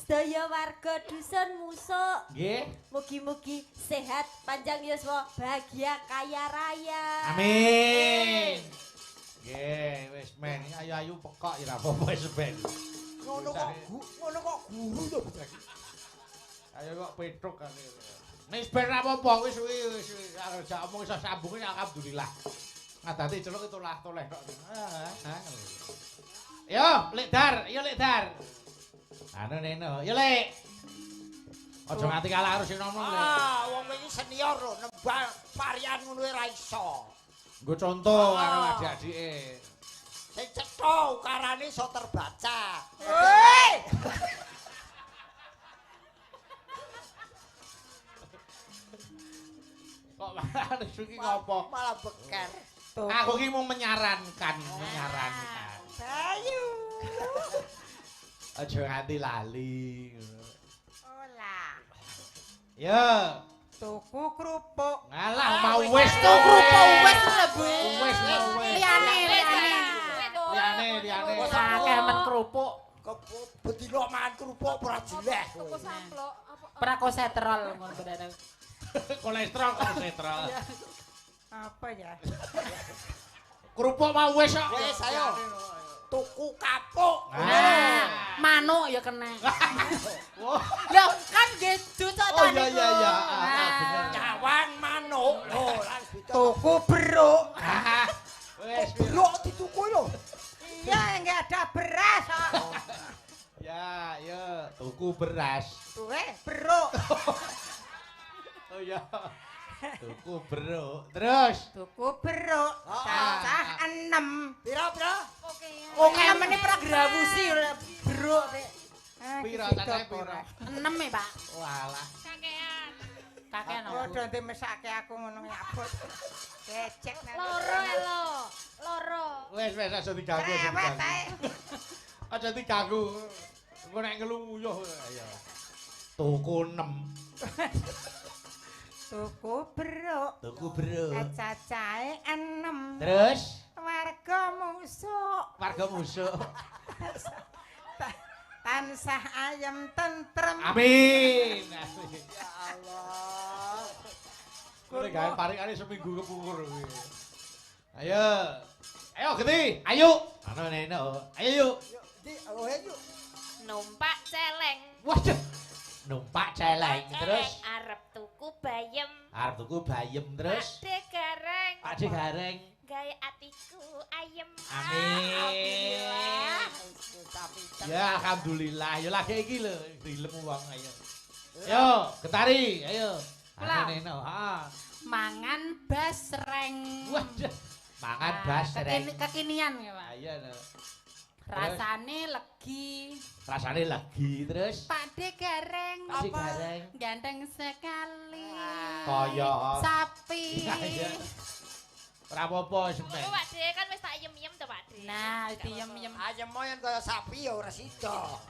sedaya warga dusun musuk. Nggih. Mugi-mugi sehat, panjang yuswa, bahagia, kaya raya. Amin. Nggih, wis men ayu-ayu pekok ya ora apa-apa wis ben. Ngono kok ngono kok guru to bocah iki. Ayo kok petruk kene. Wis ben ora apa-apa wis wis arep jak omong iso sambunge alhamdulillah. Ngadati celuk itu lah toleh tok. Yo, Lek Dar, yo Lek Dar. Anu neno, yo Lek. Aja nganti kalah karo sing nom-nom, Lek. Ah, wong iki senior lho, nembang varian ngono ora iso. Nggo contoh karo adik-adike. Sing cetha ukarane iso terbaca. Hei! Kok malah nesu iki ngopo? Malah beker. Aku ki mung menyarankan, menyarankan. Bayu. Aja nganti lali ngono. Olah. Ya. Tuku kerupuk. Ngalah mau wis tuku kerupuk wis lho, Bu. Wis wis. Liyane, liyane. Liyane, liyane. Akeh men kerupuk. Bedino mangan kerupuk ora jeleh. Tuku samplok apa? Prakosetrol ngono bener. Kolesterol, kolesterol. Apa ya? Kerupuk mau wis kok. Wis ayo. Tuku kapuk. Nah, manuk ya kena. Lho, kan nggih jus kok Oh iya iya iya. Nyawang manuk. Lho, lan tuku beruk. Wis beruk dituku lho. Iya, enggak ada beras kok. Ya, ya, tuku beras. Tuwe beruk. Oh iya. Tuku beruk. Terus tuku beruk cacah 6. Pira-pira? Oke, meneh ora grawusi beruk. Pira cacahe pira? 6 e, Pak. Walah. Kakean. Kakean apa? Padha ndek mesake aku ngono nyabut. Kecek loro lho. Loro. Wis wis aja diganggu aja diganggu. Aja diganggu. Engko nek ngelu nguyuh ayo. Tuku 6. Tuku beruk. Tuku beruk. Cacahe 6. Terus warga musuk. Warga musuk. Tansah ayem tentrem. Amin. Ya Allah. Kowe gawe parikane seminggu kepungkur kuwi. Ayo. Ayo geti, ayo. Ana nene. Ayo yuk. Yuk, di, oh yuk. Numpak celeng. Waduh. Numpak celeng terus arep tuku bayem. Arep tuku bayem terus. Pakde gareng. Pakde gareng. Gawe atiku ayem. Amin. Ya alhamdulillah. Ya lagi iki lho dilem wong ayo. Yo, Getari, ayo. Ana heeh. Mangan basreng. Waduh. Mangan basreng. Kekinian ya, Pak. Iya lho. Rasane legi. Rasane legi terus. Pakde gareng. Pakde gareng. Ganteng sekali. Kaya sapi. Iya. Ora apa-apa sampean. Pak De kan wis tak yem-yem to Pak De. Nah, diem-diem. Ayem yen kaya sapi ya ora sida.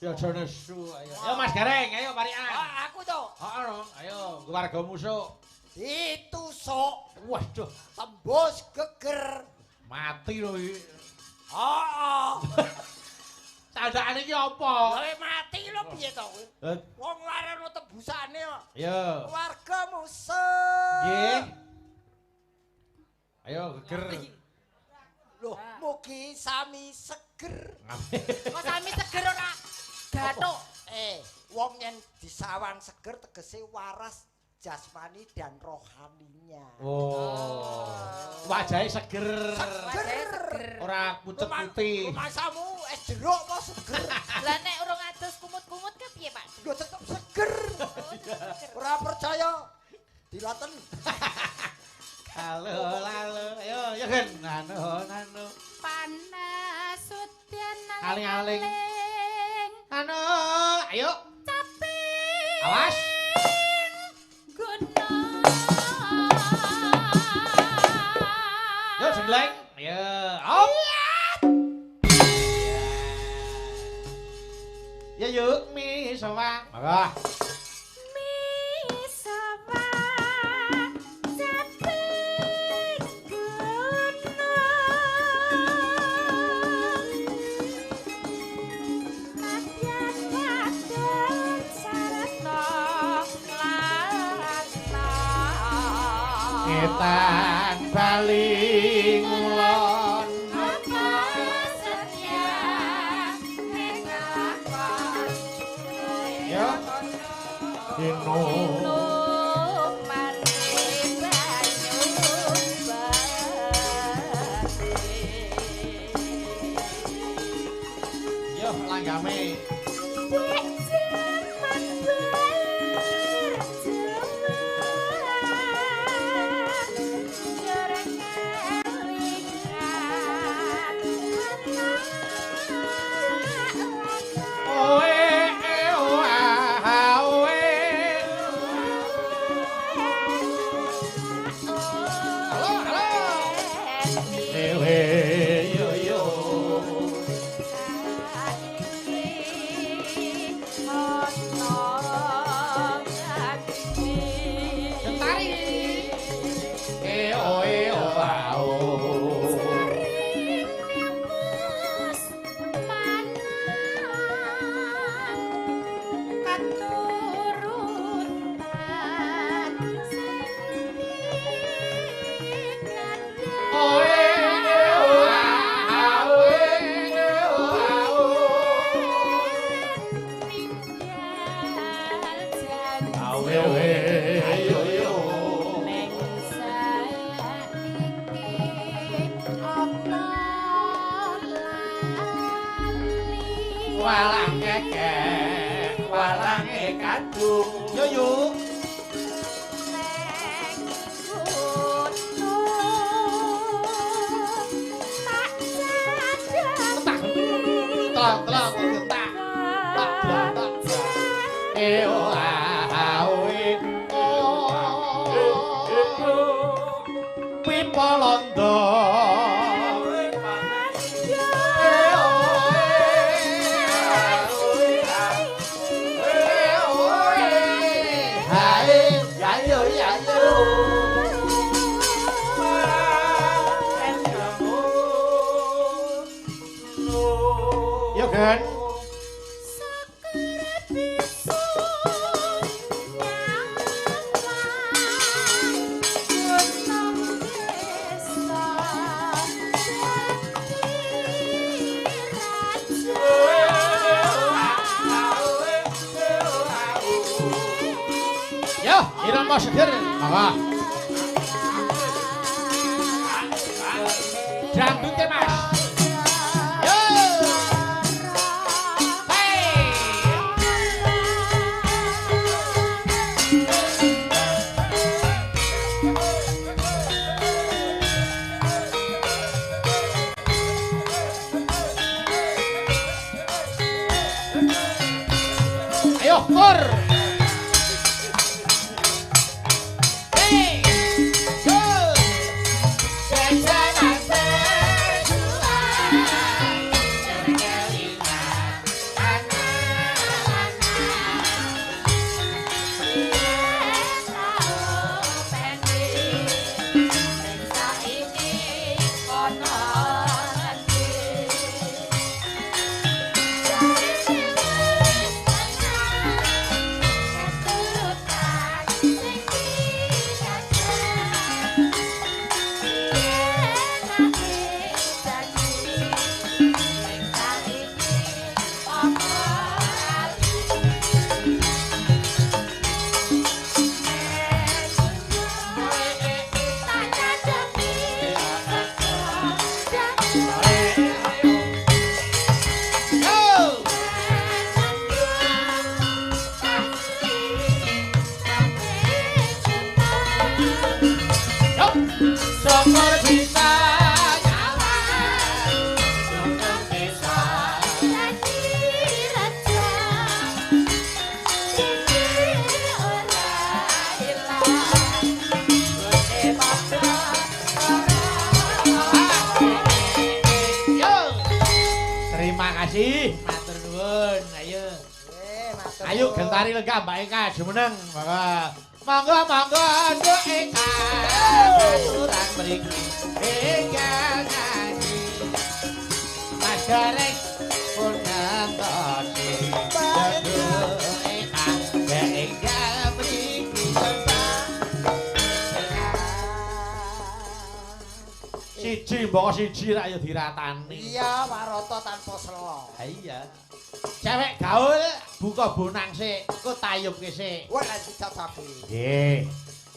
Ya aja nesu ayo. Ayo Mas Gareng, ayo parikan. Oh, aku to. Heeh, ayo keluarga musuk. Ditusuk. Waduh, tembus geger. Mati lho iki. Heeh. Candakane iki apa? Lha mati lho piye to kowe? Wong larang tebusane kok. Iya. Keluarga musuk. Nggih. Ayo geger. Loh, mugi sami seger. Kok sami seger ora? Gathuk. Wong yen disawang seger tegese waras jasmani dan rohaninya. Oh. Wajahe seger. Seger. Ora pucet putih. Rumasamu es jeruk apa seger? Lah nek urung adus kumut-kumut ke piye, Pak? Lho tetep seger. Oh, tetep seger. Ora percaya dilaten. Halo, halo, ayo, ya kan, nano, nano. Panas udan aling-aling. Nano, ayo. Capek. Awas. Guna. Yo, jenggleng. Ayo, op. Ya yuk, mi sowa. Monggo. Ngetan bali ngulon apa setia ning lakon ya dino mari banyu yo langgame walang kekek, walange kadung. Yo yo. Tak telok telok tak tak tak tak. E o a o e o. Pipa londo. Kan yo, irama seger. Monggo. Dangdute Mas. Yo. Hey. Ayo, kur. Hey. Go. kasih, matur nuwun. Ayo. Nggih, matur. Ayo gentari lenggah Mbak Eka jumeneng. Monggo. Monggo monggo Nduk Eka. Aturan mriki enggal ngaji. Mas Gareng pun ngantosi. Nduk Eka enggal mriki. Siji mbok siji rak ya diratani. Iya, warata tanpa sela. Ha iya. Cewek gaul buka bonang sik, engko tayubke sik. Wah, lha dicocoki. Nggih.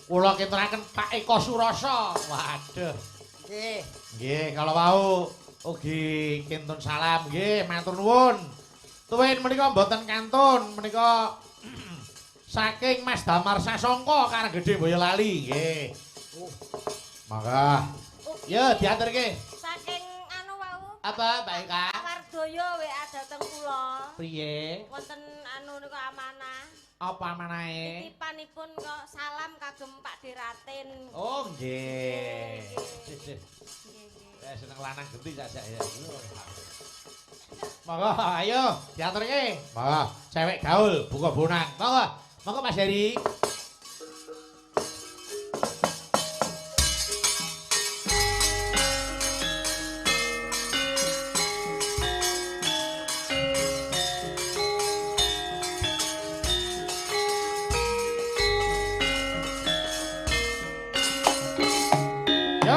Kula keturaken Pak Eko Surasa. Waduh. Nggih. Nggih, kalau wau ugi kintun salam nggih, matur nuwun. Tuwin menika mboten kantun, menika saking Mas Damar Sasongko Karanggede Boyolali nggih. Mangga. Ya diaturke. Saking anu wau. Apa Mbak Eka? Wardoyo WA dateng kula. Priye? Wonten anu niku amanah. Apa amanahe? Titipanipun kok salam kagem Pak Diratin. Oh nggih. Nggih, nggih. Saya seneng lanang genti sajak ya. Monggo ayo diaturke. Monggo cewek gaul buka bonang. Monggo. Monggo Mas Heri. Yo.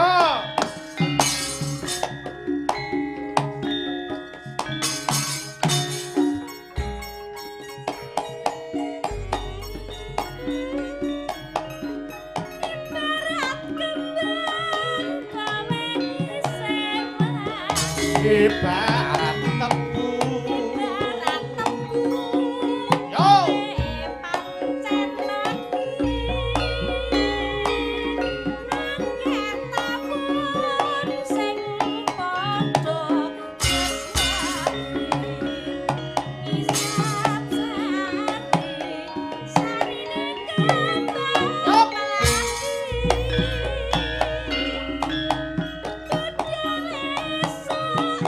Ibarat tebu. Ibarat tebu. Yo. Pancen lagi. Nanging tamun sing padha tresnani. Isap sari, sarine kembang melati. Dudya esuk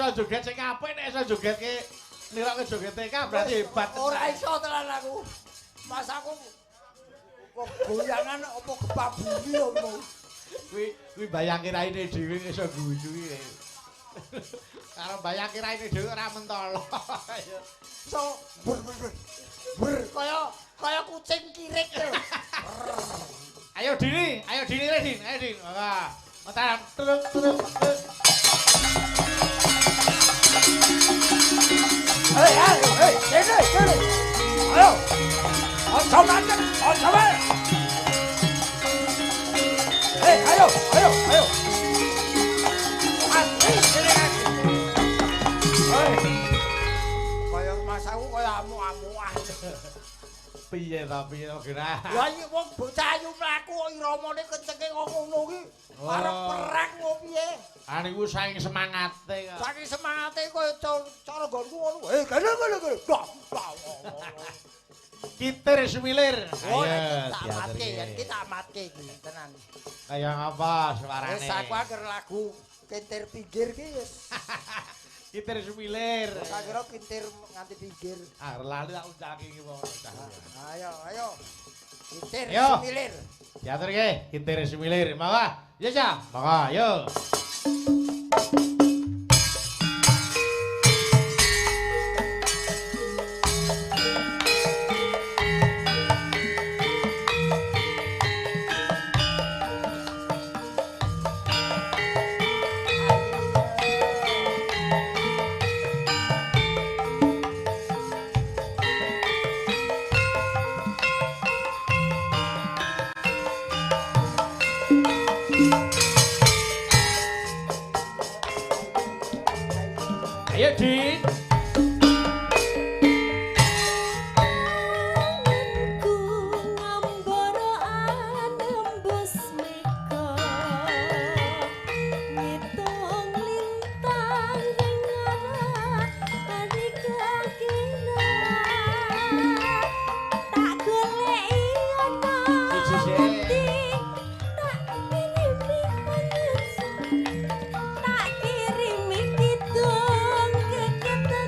iso joget sing apik, nek iso joget ke niroke joget TK berarti hebat. Ora iso tenan aku. Mas aku kok goyangan apa gempa bumi apa. Kuwi bayangke raine dhewe iso guyu iki. Karo bayangke raine dhewe ora mentolo. So ber ber ber. Ber kaya kucing kirik lho. Ayo Dini, Din, ayo Din. Wah. Mataram truk truk. Hei, hei, hei, kene, kene. Ayo. Aja mandek, aja wae. Hei, ayo, ayo, ayo. Ati kene kaki. Hei. Kaya mas aku kaya amuk-amukan. Piye ta piye to gerah. Lah iki wong bocah ayu mlaku kok iramane kencenge kok ngono ki. Arep perang kok piye? Ah niku saking semangate kok. Saking semangate kaya cara nggonku ngono. Eh, kene kene kene. Kitir semilir. Ayo, tak matke yen ki tak matke iki tenan. Kaya ngapa suarane? Wis aku agar lagu kintir pinggir ki wis. Kitir semilir. Tak kira kintir nganti pinggir. Ah lali tak uncalke iki wong. Ayo, ayo. Kintir semilir. Diaturke kintir semilir. Monggo. Ya, ya. Monggo, yo. Ayo Din. Ku ngambara anembus mega ngitung lintang ngarah ari kakina tak goleki ana ngendi tak kirimi pangestu tak kirimi kidung keketeng.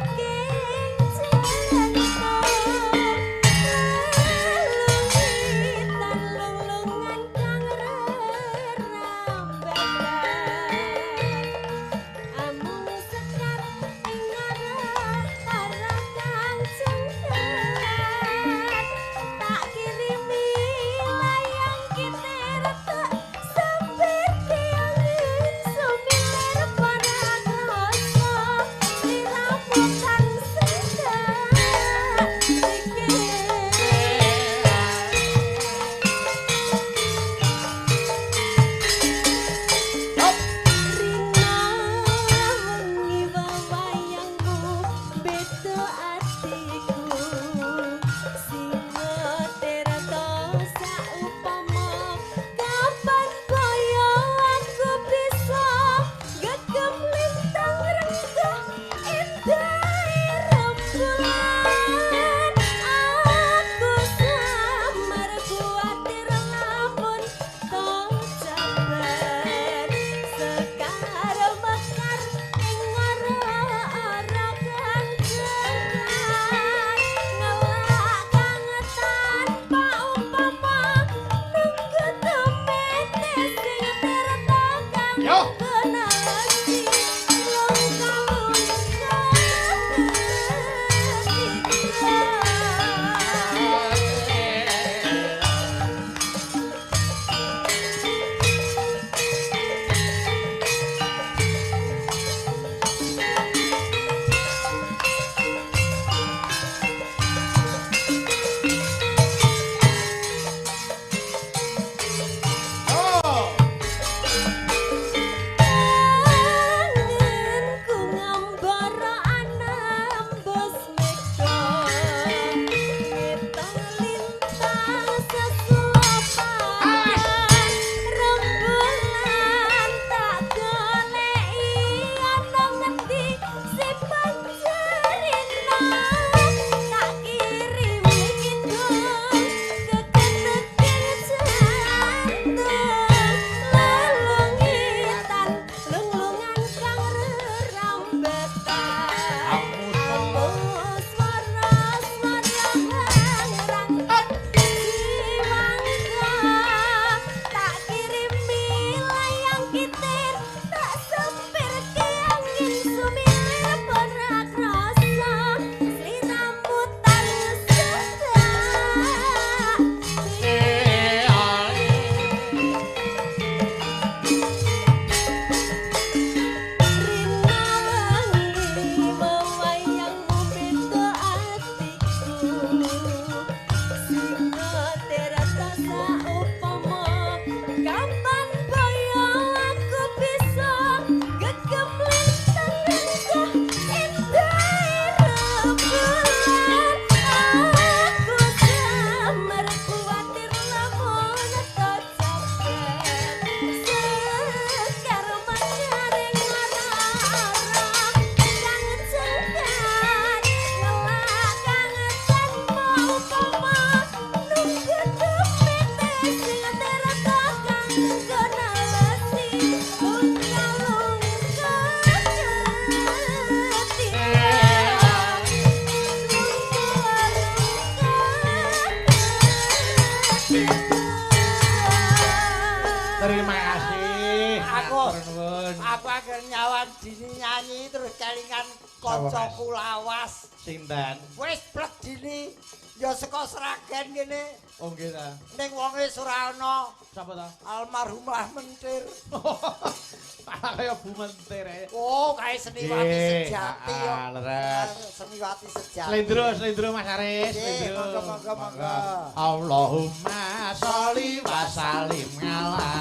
Bareng nyawan Dini nyanyi terus kelingan kancaku lawas. Sinten? Wis plek Dini ya saka Sragen kene. Oh nggih ta. Ning wonge ora ana. Sapa ta? Almarhumah Mentir. Malah kaya Bu Mentir ae. Oh, kae seniwati sejati yo. Leres. Seniwati sejati. Slendro, slendro Mas Aris, slendro. Monggo, monggo, monggo. Allahumma sholli wa sallim ala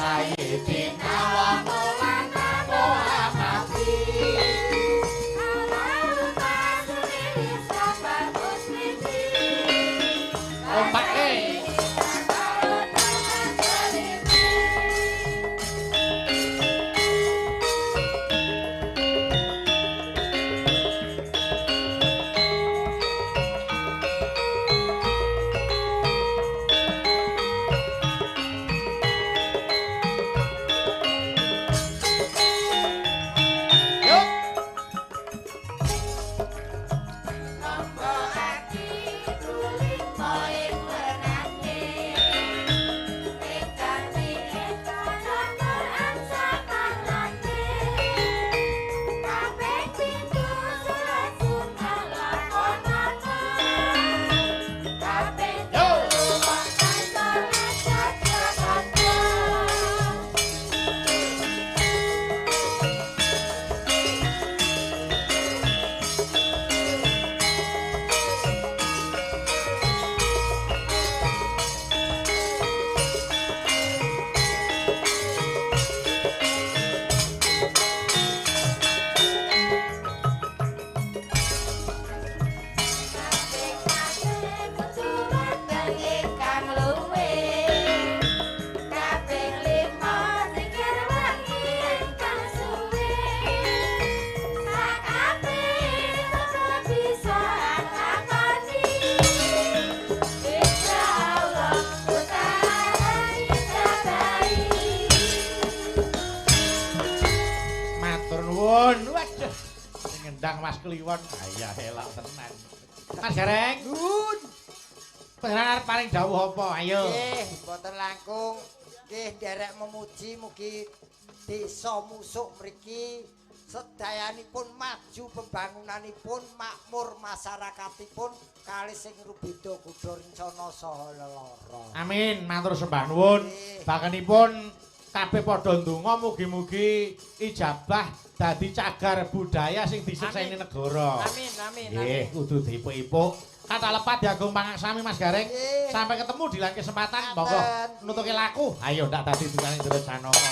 sayyidina wa maulana Muhammadin. Kompake. Mas Kliwon, ayah elok tenan. Mas Gareng, nuwun. Panjenengan arep paring dawuh apa? Ayo. Nggih, mboten langkung. Nggih, nderek memuji mugi desa Musuk mriki sedayanipun maju pembangunanipun, makmur masyarakatipun kalih sing rubeda kuda rencana saha lelara. Amin, matur sembah nuwun. Bakenipun kabeh padha ndonga mugi-mugi ijabah dadi cagar budaya sing disekseni negara. Amin, amin, nggih, kudu diipuk-ipuk. Kata lepat diagung pangaksami Mas Gareng. Sampai ketemu di lain kesempatan. Monggo nutuke laku. Ayo ndak dadi tukang Indra Janaka.